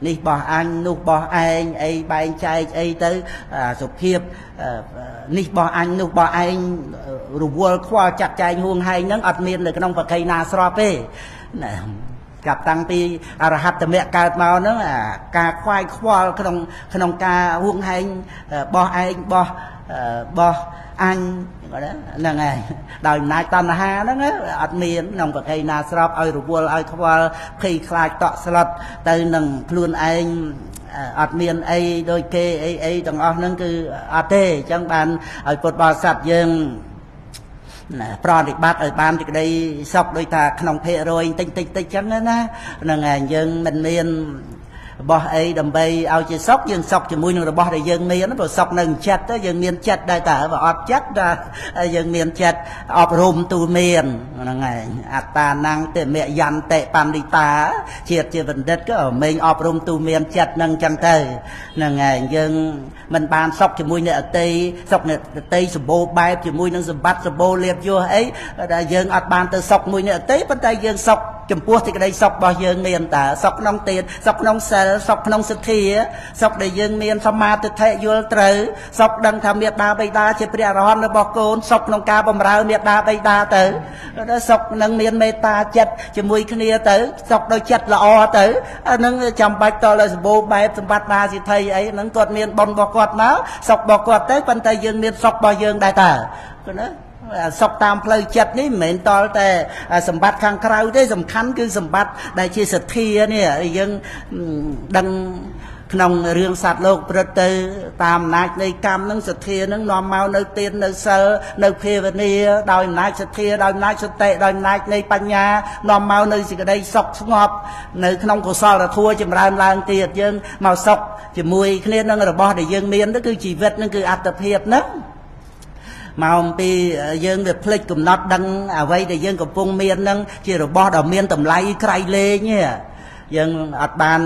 នេះបោះអញនោះបោះឯងអីបែងចែកអីទៅសុភាពនេះបោះអញនោះបោះឯងរវល់ខ្វល់ចាត់ចែងហួងហែងហ្នឹងអត់មាននៅក្នុងបកៃណាស្របទេណាចាប់តាំងពីអរហត្តមគ្គកើតមកហ្នឹងការខ្វាយខ្វល់ក្នុងការហួងហែងបោះឯងបោះអញហ្នឹងហើយដោយអំណាចតណ្ហាហ្នឹងអត់មានក្នុងប្រភេទណាស្របឲ្យរវល់ឲ្យខ្វល់ភ័យខ្លាចតក់ស្លុតទៅនឹងខ្លួនឯងអត់មានអីដូចគេអីអីទាំងអស់ហ្នឹងគឺអត់ទេអញ្ចឹងបានឲ្យពុទ្ធបរិស័ទយើងប្រតិបត្តិឲ្យបានសេចក្តីសុខដោយថាក្នុងភាគរយតិចតិចតិចចឹងណាហ្នឹងហើយយើងមិនមានរបស់អីដើម្បីឲ្យជាសុខយើងសុខជាមួយនឹងរបស់ដែលយើងមានព្រោះសុខនៅចិត្តទៅយើងមានចិត្តដែរតើបើអត់ចិត្តយើងមានចិត្តអប់រំទូមានហ្នឹងហើយអត្តានំតិមយន្តិបណ្ឌិតាជាតិជាបណ្ឌិតក៏មេងអប់រំទូមានចិត្តហ្នឹងចឹងទៅហ្នឹងហើយយើងមិនបានសុខជាមួយអ្នកអតីសុខអ្នកអតីសម្បូរបែបជាមួយនឹងសម្បត្តិសម្បូរលាភយសអីដែលយើងអត់បានទៅសុខមួយអ្នកអតីប៉ុន្តែយើងសុខចំពោះសេចក្តីសុខរបស់យើងមានតើសុខក្នុងទានសុខក្នុងសិលសុខក្នុងសទ្ធាសុខដែលយើងមានសមាទិដ្ឋិយល់ត្រូវសុខដឹងថាមេដាបិតាជាព្រះអរហន្តរបស់កូនសុខក្នុងការបម្រើមេដាបិតាទៅសុខនឹងមានមេត្តាចិត្តជាមួយគ្នាទៅសុខដោយចិត្តល្អទៅអានឹងចាំបាច់តឲ្យសម្បូរបែបសម្បត្តិបាសិទ្ធិអីហ្នឹងគាត់មានបុណ្យរបស់គាត់មកសុខរបស់គាត់ទៅប៉ុន្តែយើងមានសុខរបស់យើងដែរតើណាសុខតាមផ្លូវចិត្តនេះមិនមែនតល់តែសម្បត្តិខាងក្រៅទេសំខាន់គឺសម្បត្តិដែលជាសទ្ធានេះយើងដឹងក្នុងរឿងសត្វលោកព្រឹត្តទៅតាមអំណាចនៃកម្មនឹងសទ្ធានឹងនាំមកនៅទាននៅសិលនៅភាវនាដោយអំណាចសទ្ធាដោយអំណាចសតិដោយអំណាចនៃបញ្ញានាំមកនៅសេចក្តីសុខស្ងប់នៅក្នុងកុសលធម៌ចម្រើនឡើងទៀតយើងមកសុខជាមួយគ្នានឹងរបស់ដែលយើងមានទៅគឺជីវិតនឹងគឺអត្តភាពហ្នឹងមកអំពីយើងវាភ្លេចកំណត់ដឹងអ្វីដែលយើងកំពុងមាននឹងជារបស់ដ៏មានតម្លៃក្រៃលែងយើងអត់បាន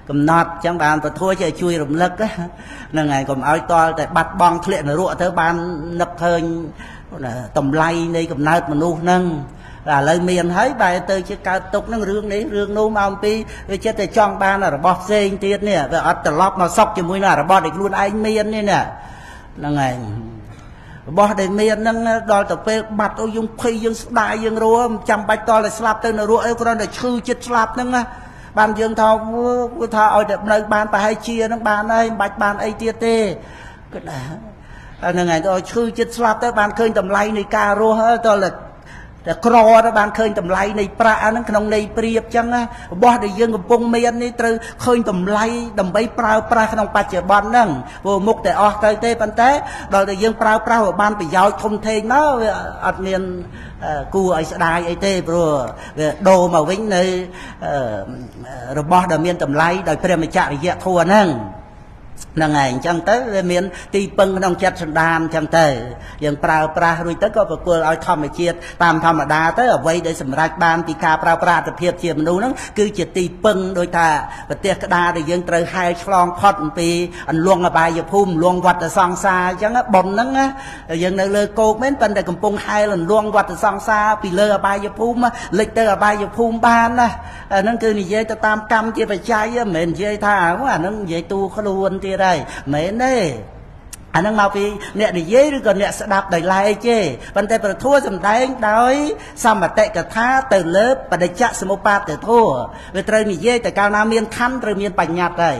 កំណត់អញ្ចឹងបានពធជាជួយរំលឹកហ្នឹងហើយកុំឲ្យតល់តែបាត់បង់ធ្លាក់នរកទៅបាននឹកឃើញតម្លៃនៃកំណើតមនុស្សហ្នឹងឥឡូវមានហើយបែរទៅជាកើតទុកហ្នឹងរឿងនេះរឿងនោះមកអំពីវាចិត្តតែចង់បានរបស់ផ្សេងទៀតនេះវាអត់ត្រឡប់មកសុខជាមួយនឹងរបស់ដែលខ្លួនឯងមាននេះណាហ្នឹងហើយរបស់ដែលមានហ្នឹងដល់ទៅពេលបាត់អូយើងភ័យយើងស្ដាយយើងរស់មិនចាំបាច់តតែស្លាប់ទៅនរកអីគ្រាន់តែឈឺចិត្តស្លាប់ហ្នឹងណាបានយើងថាគឺថាឲ្យតែនៅបានប្រហែលជាហ្នឹងបានហើយមិនបាច់បានអីទៀតទេគឺណាហ្នឹងហើយឲ្យឈឺចិត្តស្លាប់ទៅបានឃើញតម្លៃនៃការរស់តតែក្រទៅបានឃើញតម្លៃនៃប្រាក់ហ្នឹងក្នុងន័យប្រៀបចឹងណារបស់ដែលយើងកំពុងមាននេះត្រូវឃើញតម្លៃដើម្បីប្រើប្រាស់ក្នុងបច្ចុប្បន្នហ្នឹងព្រោះមុខតែអស់ទៅទេប៉ុន្តែដល់តែយើងប្រើប្រាស់វាបានប្រយោជន៍ធំធេងមកវាអត់មានគួរឲ្យស្ដាយអីទេព្រោះវាដូរមកវិញនៅរបស់ដែលមានតម្លៃដោយព្រះមច្ចរិយធម៌ហ្នឹង ហ្នឹងហើយអញ្ចឹងទៅវាមានទីពឹងក្នុងចិត្តសន្តានអញ្ចឹងទៅយើងប្រើប្រាស់រួចទៅក៏ប្រគល់ឲ្យធម្មជាតិតាមធម្មតាទៅអ្វីដែលសម្រេចបានពីការប្រើប្រាស់អត្ថភាពជាមនុស្សហ្នឹងគឺជាទីពឹងដោយថាប្រទេសក្តារដែលយើងត្រូវហែលឆ្លងផុតអំពីអន្លង់អបាយភូមិអន្លង់វត្តសង្សារអញ្ចឹងបុណ្យហ្នឹងយើងនៅលើគោកមែនប៉ុន្តែកំពុងហែលអន្លង់វត្តសង្សារពីលើអបាយភូមិលិចទៅអបាយភូមិបានណាអាហ្នឹងគឺនិយាយទៅតាមកម្មជាបច្ច័យមិនមែននិយាយថាអាហ្នឹងនិយាយទូខ្លួនទៀតហើយមែនទេអាហ្នឹងមកពីអ្នកនិយាយឬក៏អ្នកស្ដាប់ដោយឡែកទេប៉ុន្តែព្រះធម៌សំដែងដោយសមតិកថាទៅលើបដិច្ចសមុប្បាទធម៌វាត្រូវនិយាយតែកាលណាមានខណ្ឌត្រូវមានបញ្ញត្តិហើយ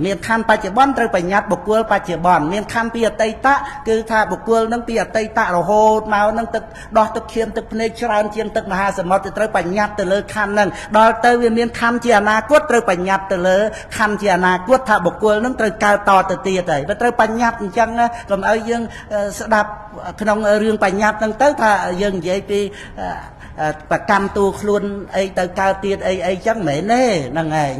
មានខណ្ឌបច្ចុប្បន្នត្រូវបញ្ញត្តិបុគ្គលបច្ចុប្បន្នមានខណ្ឌពីអតីតគឺថាបុគ្គលនឹងពីអតីតរហូតមកនឹងទឹកដោះទឹកឈាមទឹកភ្នែកច្រើនជាងទឹកមហាសមុទ្រទៅត្រូវបញ្ញត្តិទៅលើខណ្ឌហ្នឹងដល់ទៅវាមានខណ្ឌជាអនាគតត្រូវបញ្ញត្តិទៅលើខណ្ឌជាអនាគតថាបុគ្គលនឹងត្រូវកើតតទៅទៀតហើយវាត្រូវបញ្ញត្តិអញ្ចឹងកុំឲ្យយើងស្ដាប់ក្នុងរឿងបញ្ញត្តិហ្នឹងទៅថាយើងនិយាយពីប្រកម្មតួខ្លួនអីទៅកើតទៀតអីអីចឹងមិនមែនទេហ្នឹងឯង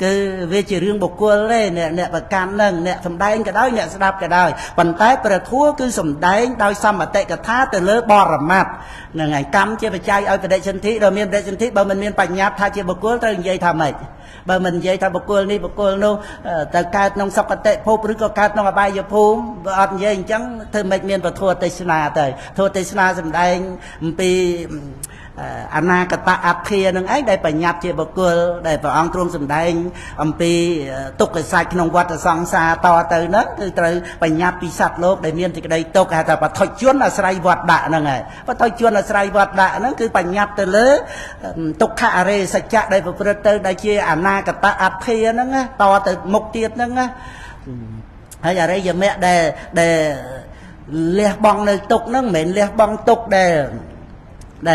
គឺវាជារឿងបុគ្គលទេអ្នកប្រកម្មហ្នឹងអ្នកសំដែងក៏ដោយអ្នកស្ដាប់ក៏ដោយប៉ុន្តែព្រះធម៌គឺសំដែងដោយសមតិកថាទៅលើបរមត្តហ្នឹងឯងកម្មជាបច្ច័យឲ្យបដិសន្ធិដល់មានបដិសន្ធិបើមិនមានបញ្ញត្តិថាជាបុគ្គលត្រូវនិយាយថាម៉េចបើមិននិយាយថាបុគ្គលនេះបុគ្គលនោះទៅកើតក្នុងសុគតិភពឬក៏កើតក្នុងអបាយភូមិបើអត់និយាយអញ្ចឹងធ្វើម៉េចមានពធទេសនាទៅធម៌ទេសនាសំដែងអំពីអនាគតអភិនឹងឯងដែលបញ្ញត្តិជាបុគ្គលដែលព្រះអង្គទ្រង់សម្ដែងអំពីទុក្ខសត្វក្នុងវដ្តសង្សារតទៅហ្នឹងគឺត្រូវបញ្ញត្តិពីសត្វលោកដែលមានសេចក្តីទុក្ខហៅថាបឋិជនអាស្រ័យវត្តដាក់ហ្នឹងហើយបឋិជនអាស្រ័យវត្តដាក់ហ្នឹងគឺបញ្ញត្តិទៅលើទុក្ខអរិយសច្ចៈដែលប្រព្រឹត្តទៅដែលជាអនាគតអភិហ្នឹងតទៅមុខទៀតហ្នឹងណាហើយអរិយមគ្គដែលលះបង់នៅទុក្ខហ្នឹងមិនមែនលះបង់ទុក្ខដែ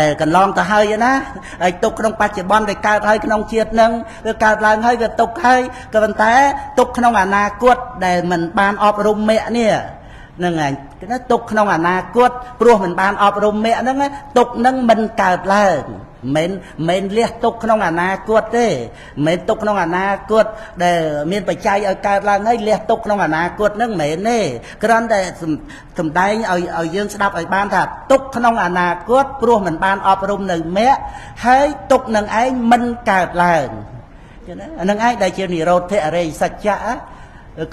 លកន្លងទៅហើយណាហើយទុកក្នុងបច្ចុប្បន្នដែលកើតហើយក្នុងជាតិនឹងវាកើតឡើងហើយវាទុកហើយក៏ប៉ុន្តែទុកក្នុងអនាគតដែលមិនបានអប់រំមគ្គនេះហ្នឹងហើយទុកក្នុងអនាគតព្រោះមិនបានអប់រំមគ្គហ្នឹងទុកហ្នឹងមិនកើតឡើងមិនលះទុកក្នុងអនាគតទេមិនទុកក្នុងអនាគតដែលមានបច្ច័យឲ្យកើតឡើងហើយលះទុកក្នុងអនាគតហ្នឹងមិនមែនទេគ្រាន់តែសំដែងឲ្យយើងស្ដាប់ឲ្យបានថាទុកក្នុងអនាគតព្រោះមិនបានអប់រំនៅមគ្គហើយទុកនឹងឯងមិនកើតឡើងចឹងណាអានឹងឯងដែលជានិរោធអរិយសច្ចៈ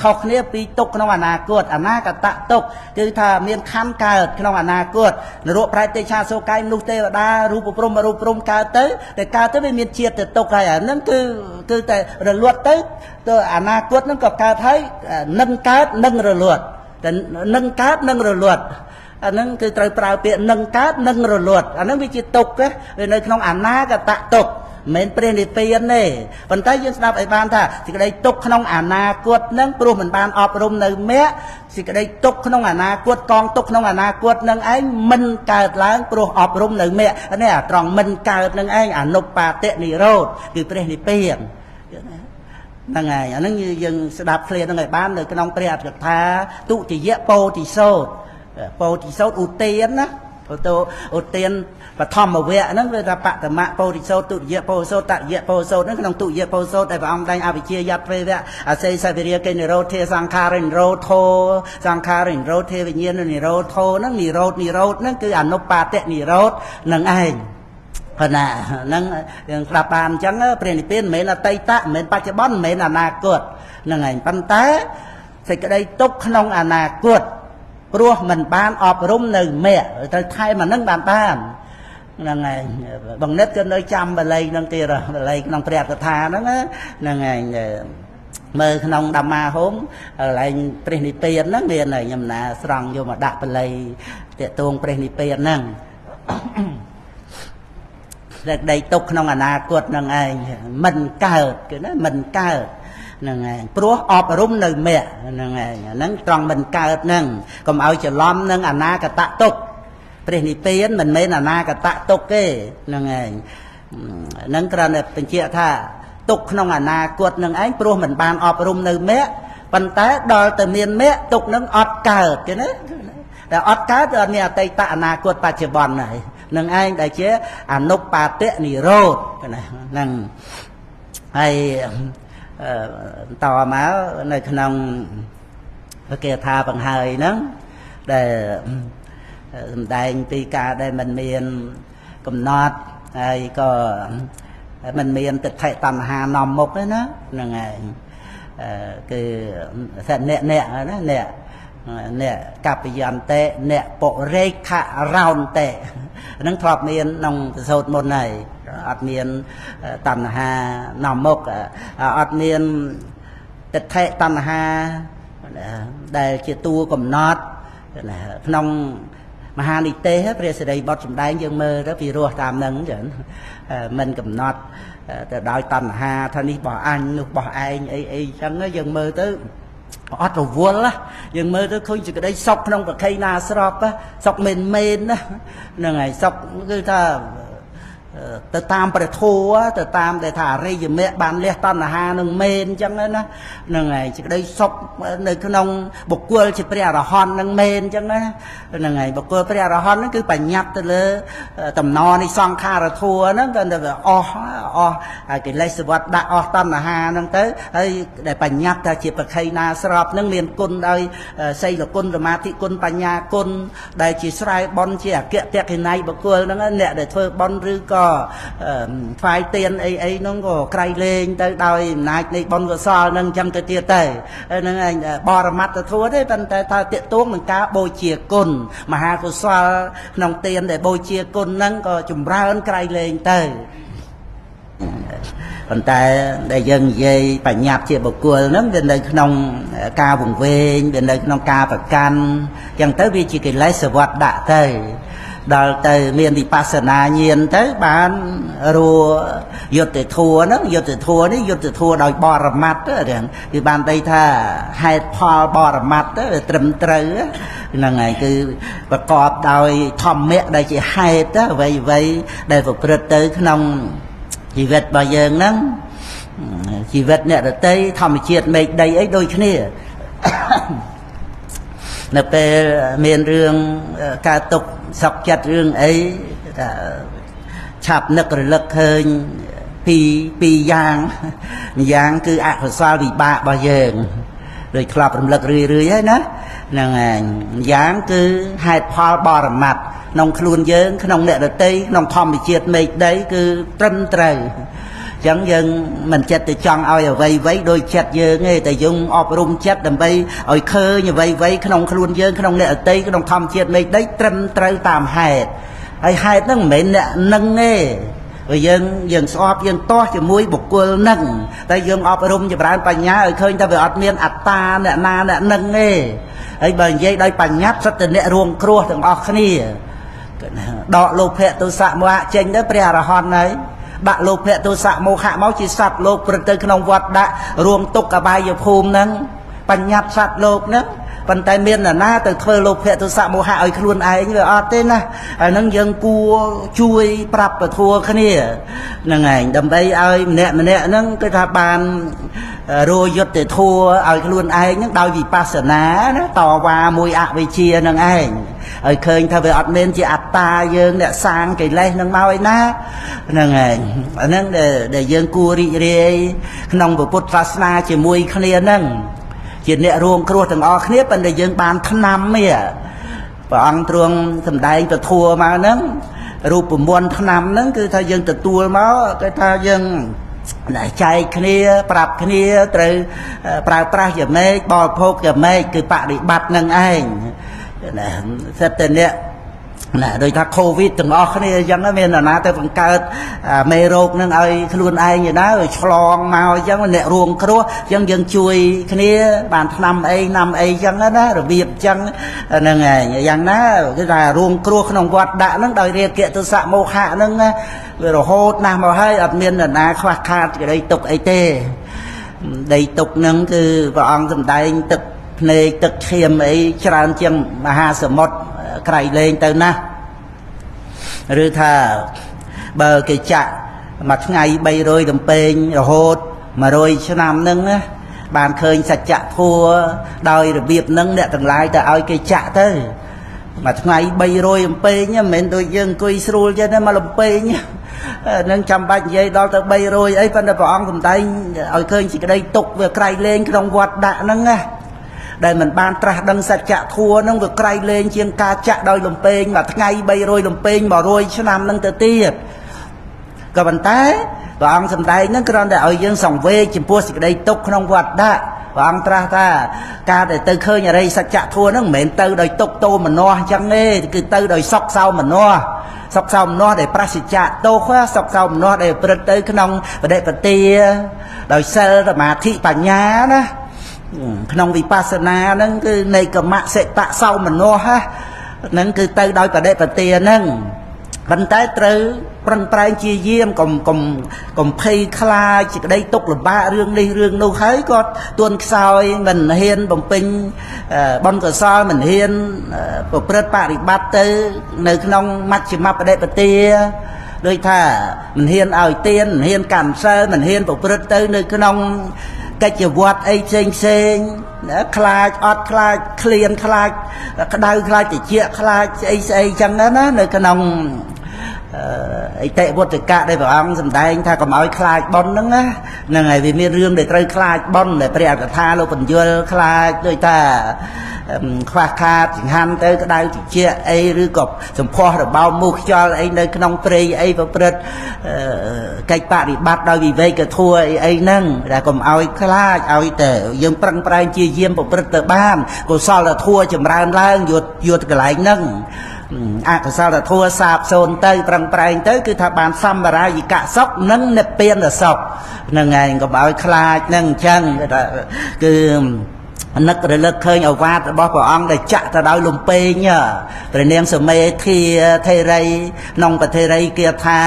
ខុសគ្នាពីទុកក្នុងអនាគតអនាគតទុកគឺថាមានខណ្ឌកើតក្នុងអនាគតនរកប្រែតទេឆាសូកាយមនុស្សទេវតារូបព្រំអរូបព្រំកើតទៅតែកើតទៅវាមានជាតិទៅទុកហើយអាហ្នឹងគឺតែរលត់ទៅទៅអនាគតហ្នឹងក៏កើតហើយនឹងកើតនឹងរលត់តែនឹងកើតនឹងរលត់អាហ្នឹងគឺត្រូវប្រើពាក្យនឹងកើតនឹងរលត់អាហ្នឹងវាជាទុកវានៅក្នុងអនាគតទុកមិនមែនព្រះនិព្វានទេប៉ុន្តែយើងស្ដាប់ឲ្យបានថាសេចក្តីទុកក្នុងអនាគតនឹងព្រោះមិនបានអប់រំនៅមគ្គសេចក្តីទុកក្នុងអនាគតកងទុកក្នុងអនាគតនឹងឯងមិនកើតឡើងព្រោះអប់រំនៅមគ្គនេះអាត្រង់មិនកើតនឹងឯងអនុបាទនិរោធគឺព្រះនិព្វានហ្នឹងហើយអាហ្នឹងយើងស្ដាប់ឃ្លាហ្នឹងឲ្យបាននៅក្នុងព្រះអត្ថកថាទុតិយពោធិសោតពោធិសោតឧទានណាឧទានបឋមវគ្គហ្នឹងវាថាបតមៈពោធិសោតទុតិយពោធិសោតតតិយពោធិសោតហ្នឹងក្នុងទុតិយពោធិសោតដែលព្រះអង្គតែងអវិជ្ជាយត្វេវៈអសេសវិរិយកិនិរោធាសង្ខារិនិរោធោសង្ខារិនិរោធាវិញ្ញាណនិរោធោហ្នឹងនិរោធនិរោធហ្នឹងគឺអនុបាទនិរោធនឹងឯងប៉ុណ្ណាហ្នឹងយើងស្ដាប់បានអញ្ចឹងព្រះនិព្វានមិនមែនអតីតមិនមែនបច្ចុប្បន្នមិនមែនអនាគតហ្នឹងឯងប៉ុន្តែសេចក្តីទុកក្នុងអនាគតព្រោះមិនបានអប់រំនៅមគ្គត្រូវថែមអានឹងបានហ្នឹងឯងបងនិតក៏នៅចាំបាលីហ្នឹងទៀតបាលីក្នុងព្រះកថាហ្នឹងហ្នឹងឯងមើលក្នុងဓមមាហោមកន្លែងព្រះនិព្វានហ្នឹងមានខ្ញុំណាស្រង់យកមកដាក់បាលីទាក់ទងព្រះនិព្វានហ្នឹងសេចក្តីទុកក្នុងអនាគតហ្នឹងឯងមិនកើតគឺណាមិនកើតហ្នឹងឯងព្រោះអប់រំនៅមគ្គហ្នឹងឯងហ្នឹងត្រង់មិនកើតហ្នឹងកុំឲ្យច្រឡំនឹងអនាគតទុក្ខព្រះនិព្វានមិនមែនអនាគតទុក្ខទេហ្នឹងឯងហ្នឹងគ្រាន់តែបញ្ជាក់ថាទុក្ខក្នុងអនាគតនឹងឯងព្រោះមិនបានអប់រំនៅមគ្គប៉ុន្តែដល់ទៅមានមគ្គទុក្ខនឹងអត់កើតទេណាតែអត់កើតអត់មានអតីតអនាគតបច្ចុប្បន្នហើយនឹងឯងដែលជាអនុបាទនិរោធណាហ្នឹងហើយ តមកនៅក្នុងគេថាបង្ហើយហ្នឹងដែលសម្ដែងពីការដែលមិនមានកំណត់ហើយក៏មិនមានទិដ្ឋិតណ្ហានាំមុខទេណាហ្នឹងហើយគឺសអ្នកអ្នកណាអ្នកអ្នកកបយន្តិអ្នកពុរិខរោន្តិហ្នឹងធ្លាប់មានក្នុងសោតមុនហើយអត់មានតណ្ហានាំមុខអត់មានទិដ្ឋិតណ្ហាដែលជាតួកំណត់ក្នុងមហានិទេសព្រះសិរីបុត្រសម្ដែងយើងមើលទៅពីរោះតាមនឹងចឹងមិនកំណត់ទៅដោយតណ្ហាថានេះបោះអញនោះបោះឯងអីអីចឹងយើងមើលទៅអត់រវល់យើងមើលទៅឃើញសេចក្តីសុខក្នុងប្រខៃណាស្របសុខមែនមែនណាហ្នឹងហើយសុខគឺថាទៅតាមព្រះធម៌ទៅតាមដែលថាអរិយមគ្គបានលះតណ្ហានឹងមែនអញ្ចឹងណាហ្នឹងហើយសេចក្តីសុខនៅក្នុងបុគ្គលជាព្រះអរហន្តនឹងមែនអញ្ចឹងណាហ្នឹងហើយបុគ្គលព្រះអរហន្តហ្នឹងគឺបញ្ញត្តិទៅលើតំណនៃសង្ខារធម៌ហ្នឹងក៏ទៅអស់អស់កិលេសវត្តដាក់អស់តណ្ហាហ្នឹងទៅហើយដែលបញ្ញត្តិថាជាប្រខៃណាស្របហ្នឹងមានគុណដោយសីលគុណសមាធិគុណបញ្ញាគុណដែលជាស្រែបុណ្យជាអគ្គតកិណៃបុគ្គលហ្នឹងអ្នកដែលធ្វើបុណ្យឬក៏ថ្វាយទានអីអីហ្នឹងក៏ក្រៃលែងទៅដោយអំណាចនៃបុណ្យកុសលហ្នឹងចឹងទៅទៀតទៅហ្នឹងឯងបរមត្តធម៌ទេប៉ុន្តែថាទាក់ទងនឹងការបូជាគុណមហាកុសលក្នុងទានដែលបូជាគុណហ្នឹងក៏ចម្រើនក្រៃលែងទៅប៉ុន្តែដែលយើងនិយាយបញ្ញត្តិជាបុគ្គលហ្នឹងវានៅក្នុងការវង្វេងវានៅក្នុងការប្រកាន់ចឹងទៅវាជាកិលេសវត្តដាក់ទៅដល់ទៅមានវិបស្សនាញាណទៅបានរួយុត្តិធម៌ហ្នឹងយុត្តិធម៌នេះយុត្តិធម៌ដោយបរមត្តហ្នឹងគឺបានន័យថាហេតុផលបរមត្តទៅត្រឹមត្រូវហ្នឹងហើយគឺប្រកបដោយធម្មៈដែលជាហេតុអ្វីអ្វីដែលប្រព្រឹត្តទៅក្នុងជីវិតរបស់យើងហ្នឹងជីវិតអ្នកដទៃធម្មជាតិមេឃដីអីដូចគ្នានៅពេលមានរឿងកើតទុក្ខសក់ចិត្តរឿងអីថាឆាប់នឹករលឹកឃើញពីរយ៉ាងម្យ៉ាងគឺអកុសលវិបាករបស់យើងដូចធ្លាប់រំលឹករឿយរឿយហើយណាហ្នឹងហើយម្យ៉ាងគឺហេតុផលបរមត្តក្នុងខ្លួនយើងក្នុងអ្នកដទៃក្នុងធម្មជាតិមេឃដីគឺត្រឹមត្រូវចឹងយើងមិនចិត្តទៅចង់ឲ្យអ្វីអ្វីដោយចិត្តយើងទេតែយើងអប់រំចិត្តដើម្បីឲ្យឃើញអ្វីអ្វីក្នុងខ្លួនយើងក្នុងអ្នកដទៃក្នុងធម្មជាតិមេឃដីត្រឹមត្រូវតាមហេតុហើយហេតុហ្នឹងមិនមែនអ្នកនឹងទេព្រោះយើងស្អប់យើងទាស់ជាមួយបុគ្គលនឹងតែយើងអប់រំចម្រើនបញ្ញាឲ្យឃើញថាវាអត់មានអត្តាអ្នកណាអ្នកនឹងទេហើយបើនិយាយដោយបញ្ញត្តិសិតតែអ្នករួមគ្រោះទាំងអស់គ្នាដកលោភៈទោសៈមោហៈចេញទៅព្រះអរហន្តហើយដាក់លោភៈទោសៈមោហៈមកជាសត្វលោកព្រឹកទៅក្នុងវត្តដាក់រួមទុក្ខអបាយភូមិហ្នឹងបញ្ញត្តិសត្វលោកហ្នឹងប៉ុន្តែមាននរណាទៅធ្វើលោភៈទោសៈមោហៈឲ្យខ្លួនឯងវាអត់ទេណាអាហ្នឹងយើងគួរជួយប្រាប់ពធគ្នាហ្នឹងឯងដើម្បីឲ្យម្នាក់ម្នាក់ហ្នឹងគឺថាបានរយុត្តិធម៌ឲ្យខ្លួនឯងហ្នឹងដោយវិបស្សនាណាតវ៉ាមួយអវិជ្ជាហ្នឹងឯងឲ្យឃើញថាវាអត់មានជាអត្តាយើងអ្នកសាងកិលេសហ្នឹងមកឯណាហ្នឹងឯងអាហ្នឹងដែលយើងគួររីករាយក្នុងពុទ្ធសាសនាជាមួយគ្នាហ្នឹងជាអ្នករួមគ្រោះទាំងអស់គ្នាប៉ុន្តែយើងបានថ្នាំនេះព្រះអង្គទ្រង់សម្ដែងពធមកហ្នឹងរូបមន្តថ្នាំហ្នឹងគឺថាយើងទទួលមកគឺថាយើងចែកគ្នាប្រាប់គ្នាត្រូវប្រើប្រាស់យ៉ាងម៉េចបរិភោគយ៉ាងម៉េចគឺបដិបត្តិនឹងឯងណាសិតតែអ្នកណាដូចថាកូវីដទាំងអស់គ្នាអញ្ចឹងមាននរណាទៅបង្កើតមេរោគនឹងឲ្យខ្លួនឯងឯណាឲ្យឆ្លងមកអញ្ចឹងអ្នករួមគ្រោះអញ្ចឹងយើងជួយគ្នាបានថ្នាំអីណាំអីអញ្ចឹងណារបៀបអញ្ចឹងហ្នឹងឯងយ៉ាងណាគឺថារួមគ្រោះក្នុងវត្តដាក់ហ្នឹងដោយរាគៈទោសៈមោហៈហ្នឹងវារហូតណាស់មកហើយអត់មាននរណាខ្វះខាតក្តីទុកអីទេដីទុកហ្នឹងគឺព្រះអង្គសម្ដែងទឹកភ្នែកទឹកឈាមអីច្រើនជាងមហាសមុទ្រក្រៃលែងទៅណាស់ឬថាបើគេចាក់មួយថ្ងៃ300ដំពេងរហូត100ឆ្នាំហ្នឹងណាបានឃើញសច្ចធម៌ដោយរបៀបហ្នឹងអ្នកទាំងឡាយទៅឲ្យគេចាក់ទៅមួយថ្ងៃ300ដំពេងមិនមែនដូចយើងអង្គុយស្រួលចឹងទេមកលំពេង នឹងចាំបាច់និយាយដល់ទៅ300អីប៉ុន្តែព្រះអង្គសម្ដែងឲ្យឃើញសេចក្តីទុក្ខវាក្រៃលែងក្នុងវត្តដាក់ហ្នឹងណាដែលមិនបានត្រាស់ដឹងសច្ចធម៌ហ្នឹងវាក្រៃលែងជាងការចាក់ដោយលំពេងមួយថ្ងៃ300លំពេង100ឆ្នាំហ្នឹងទៅទៀតក៏ប៉ុន្តែព្រះអង្គសម្ដែងហ្នឹងគ្រាន់តែឲ្យយើងសង្វេគចំពោះសេចក្តីទុក្ខក្នុងវត្តដាក់ព្រះអង្គត្រាស់ថាការដែលទៅឃើញអរិយសច្ចធម៌ហ្នឹងមិនមែនទៅដោយទុក្ខទោមនស្សអញ្ចឹងទេគឺទៅដោយសុខសោមនស្សសុខសោមនស្សដែលប្រសិជ្ជៈទោសសុខសោមនស្សដែលប្រព្រឹត្តទៅក្នុងបដិបទាដោយសិលសមាធិបញ្ញាណាក្នុងវិបស្សនាហ្នឹងគឺនៃកម្មសិតៈសោមនស្សហ្នឹងគឺទៅដោយបដិបទាហ្នឹងប៉ុន្តែត្រូវប្រឹងប្រែងជាយាមកុំភ័យខ្លាចសេចក្តីទុក្ខលំបាករឿងនេះរឿងនោះហើយក៏ទួនខ្សោយមិនហ៊ានបំពេញបុណ្យកុសលមិនហ៊ានប្រព្រឹត្តបរិបត្តិទៅនៅក្នុងមជ្ឈិមបដិបទាដូចថាមិនហ៊ានឲ្យទានមិនហ៊ានកម្មសិលមិនហ៊ានប្រព្រឹត្តទៅនៅក្នុងកិច្ចវត្តអីផ្សេងផ្សេងខ្លាចអត់ខ្លាចឃ្លានខ្លាចក្តៅខ្លាចត្រជាក់ខ្លាចស្អីស្អីចឹងណានៅក្នុងអិតិវត្តកៈដែលព្រះអង្គសម្ដែងថាកុំឲ្យខ្លាចបុណ្យហ្នឹងណាហ្នឹងហើយវាមានរឿងដែលត្រូវខ្លាចបុណ្យដែលព្រះអកថាលោកបញ្យលខ្លាចដូចថាខ្វះខាតចង្ហាន់ទៅក្តៅត្រជាក់អីឬក៏សម្ផស្សរបោមមូសខ្យល់អីនៅក្នុងព្រៃអីប្រព្រឹត្តកិច្ចបរិបត្តិដោយវិវេកធម៌អីអីហ្នឹងដែលកុំឲ្យខ្លាចឲ្យតែយើងប្រឹងប្រែងជាយាមប្រព្រឹត្តទៅបានកុសលធម៌ចម្រើនឡើងយកយកកន្លែងហ្នឹងអកុសលធម៌សាបសូន្យទៅប្រឹងប្រែងទៅគឺថាបានសម្បរាយិកសុខនិងនិព្វានសុខហ្នឹងឯងកុំឲ្យខ្លាចហ្នឹងអញ្ចឹងគឺនឹករលឹកឃើញឱវាទរបស់ព្រះអង្គដែលចាក់ទៅដោយលំពេងព្រះនាងសមេធាថេរីក្នុងប្រធេរីគាថា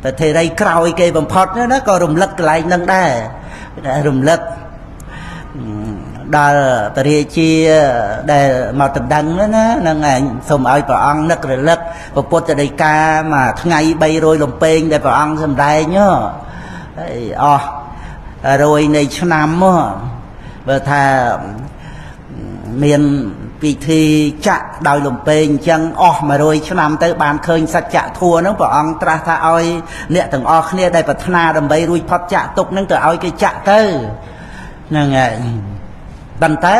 ប្រធេរីក្រោយគេបំផុតណាក៏រំលឹកកន្លែងហ្នឹងដែររំលឹកដល់ព្រះរាជាដែលមកដណ្ដឹងណាហ្នឹងឯងសូមឲ្យព្រះអង្គនឹករលឹកពុទ្ធដីកាមួយថ្ងៃ300លំពេងដែលព្រះអង្គសម្ដែងហើយអស់100នៃឆ្នាំបើថាមានពិធីចាក់ដោយលំពេងអញ្ចឹងអស់100ឆ្នាំទៅបានឃើញសច្ចធម៌ហ្នឹងព្រះអង្គត្រាស់ថាឲ្យអ្នកទាំងអស់គ្នាដែលប្រាថ្នាដើម្បីរួចផុតចាក់ទុកហ្នឹងទៅឲ្យគេចាក់ទៅហ្នឹងហើយប៉ុន្តែ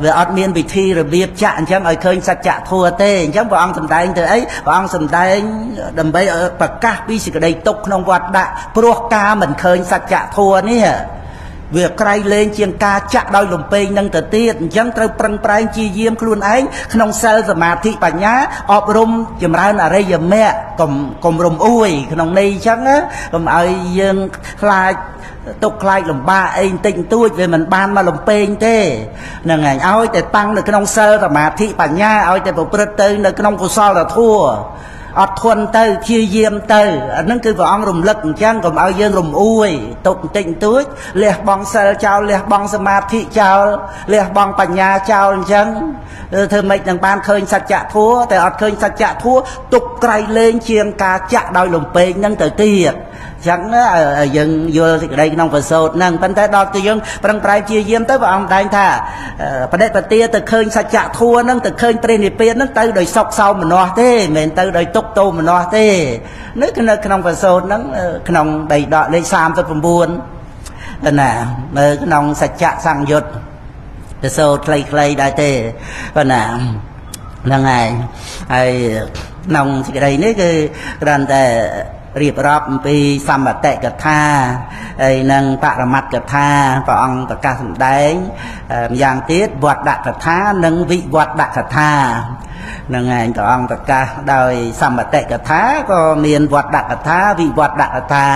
វាអត់មានវិធីរបៀបចាក់អញ្ចឹងឲ្យឃើញសច្ចធម៌ទេអញ្ចឹងព្រះអង្គសម្ដែងទៅអីព្រះអង្គសម្ដែងដើម្បីប្រកាសពីសេចក្តីទុក្ខក្នុងវត្តដាក់ព្រោះការមិនឃើញសច្ចធម៌នេះវាក្រៃលែងជាងការចាក់ដោយលំពេងនឹងទៅទៀតអញ្ចឹងត្រូវប្រឹងប្រែងជាយាមខ្លួនឯងក្នុងសិលសមាធិបញ្ញាអប់រំចម្រើនអរិយមគ្គកុំរំអួយក្នុងន័យអញ្ចឹងកុំឲ្យយើងខ្លាចទុកខ្លាចលំបាកអីបន្តិចបន្តួចវាមិនបានមកលំពេងទេហ្នឹងឯងឲ្យតែតាំងនៅក្នុងសិលសមាធិបញ្ញាឲ្យតែប្រព្រឹត្តទៅនៅក្នុងកុសលធម៌អត់ធន់ទៅព្យាយាមទៅអាហ្នឹងគឺព្រះអង្គរំលឹកអញ្ចឹងកុំឲ្យយើងរំអួយទុកបន្តិចបន្តួចលះបង់សិលចោលលះបង់សមាធិចោលលះបង់បញ្ញាចោលអញ្ចឹងធ្វើម៉េចនឹងបានឃើញសច្ចធម៌តែអត់ឃើញសច្ចធម៌ទុកក្រៃលែងជាងការចាក់ដោយលំពេងហ្នឹងទៅទៀតចឹងយើងយល់សេចក្តីក្នុងប្រសូតហ្នឹងប៉ុន្តែដល់ទៅយើងប្រឹងប្រែងជាយាមទៅព្រះអង្គតែងថាបដិបទាទៅឃើញសច្ចធម៌ហ្នឹងទៅឃើញព្រះនិព្វានហ្នឹងទៅដោយសុខសោមនស្សទេមិនមែនទៅដោយទុក្ខទោមនស្សទេនៅក្នុងប្រសូតហ្នឹងក្នុងបៃដកលេខ39ណានៅក្នុងសច្ចសង្យុត្តប្រសូតខ្លីៗដែរទេប៉ុណ្ណាហ្នឹងហើយហើយក្នុងសេចក្តីនេះគឺគ្រាន់តែរៀបរាប់អំពីសមតិកថាហើយនិងបរមត្តកថាព្រះអង្គប្រកាសសម្ដែងម្យ៉ាងទៀតវត្តកថានិងវិវត្តកថាហ្នឹងឯងព្រះអង្គប្រកាសដោយសមតិកថាក៏មានវត្តកថាវិវត្តកថា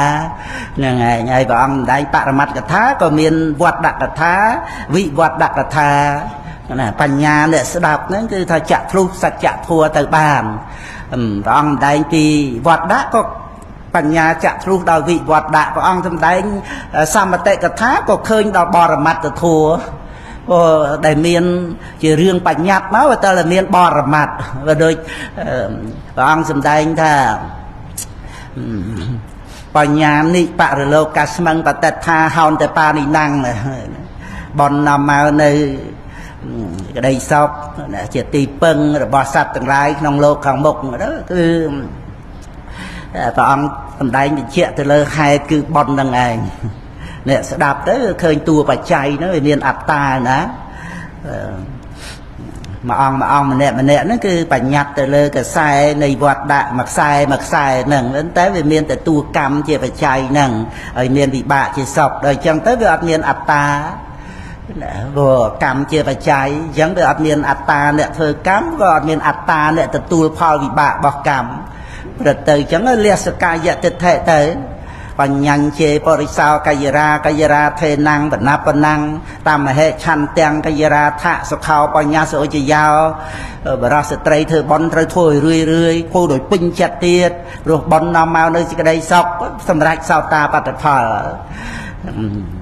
ហ្នឹងឯងហើយព្រះអង្គសម្ដែងបរមត្តកថាក៏មានវត្តកថាវិវត្តកថាណាបញ្ញាអ្នកស្ដាប់ហ្នឹងគឺថាចាក់ធ្លុះសច្ចធម៌ទៅបានព្រះអង្គសម្ដែងពីវត្តដាក់ក៏បញ្ញាចាក់ធ្លុះដោយវិវត្តដាក់ព្រះអង្គសម្ដែងសមតិកថាក៏ឃើញដល់បរមត្តធម៌ដែលមានជារឿងបញ្ញត្តិមកតែមានបរមត្តបើដូចព្រះអង្គសម្ដែងថាបញ្ញានិបរលោកស្មឹងបតិថាហោនតបានិណੰបននាំមកនៅក្តីសុខជាទីពឹងរបស់សត្វទាំងឡាយក្នុងលោកខាងមុខគឺ ព្រះអង្គសម្ដែងបញ្ជាក់ទៅលើហេតុគឺបុណ្យនឹងឯងអ្នកស្ដាប់ទៅឃើញតួបច្ច័យហ្នឹងវាមានអត្តាណាមួយអង្គមួយអង្គម្នាក់ម្នាក់ហ្នឹងគឺបញ្ញត្តិទៅលើកសែនៃវត្តដាក់មួយខ្សែមួយខ្សែហ្នឹងតែវាមានតែតួកម្មជាបច្ច័យហ្នឹងហើយមានវិបាកជាសុខដល់អញ្ចឹងទៅវាអត់មានអត្តាព្រោះកម្មជាបច្ច័យអញ្ចឹងវាអត់មានអត្តាអ្នកធ្វើកម្មក៏អត់មានអត្តាអ្នកទទួលផលវិបាករបស់កម្មព្រឹត្តទៅអញ្ចឹងលះសកាយទិដ្ឋិទៅបញ្ញញ្ជេបរិសោកយរាកយរាថេណੰបណបណੰតាមហេឆន្ទាំងកយរាថសុខោបញ្ញាសុចយោបរោះស្ត្រីធ្វើបន់ត្រូវធ្វើឲ្យរឿយរឿយធ្វើដោយពេញចិត្តទៀតព្រោះបន់នាំមកនៅសេចក្តីសុខសម្រាប់សោតាបត្តផល។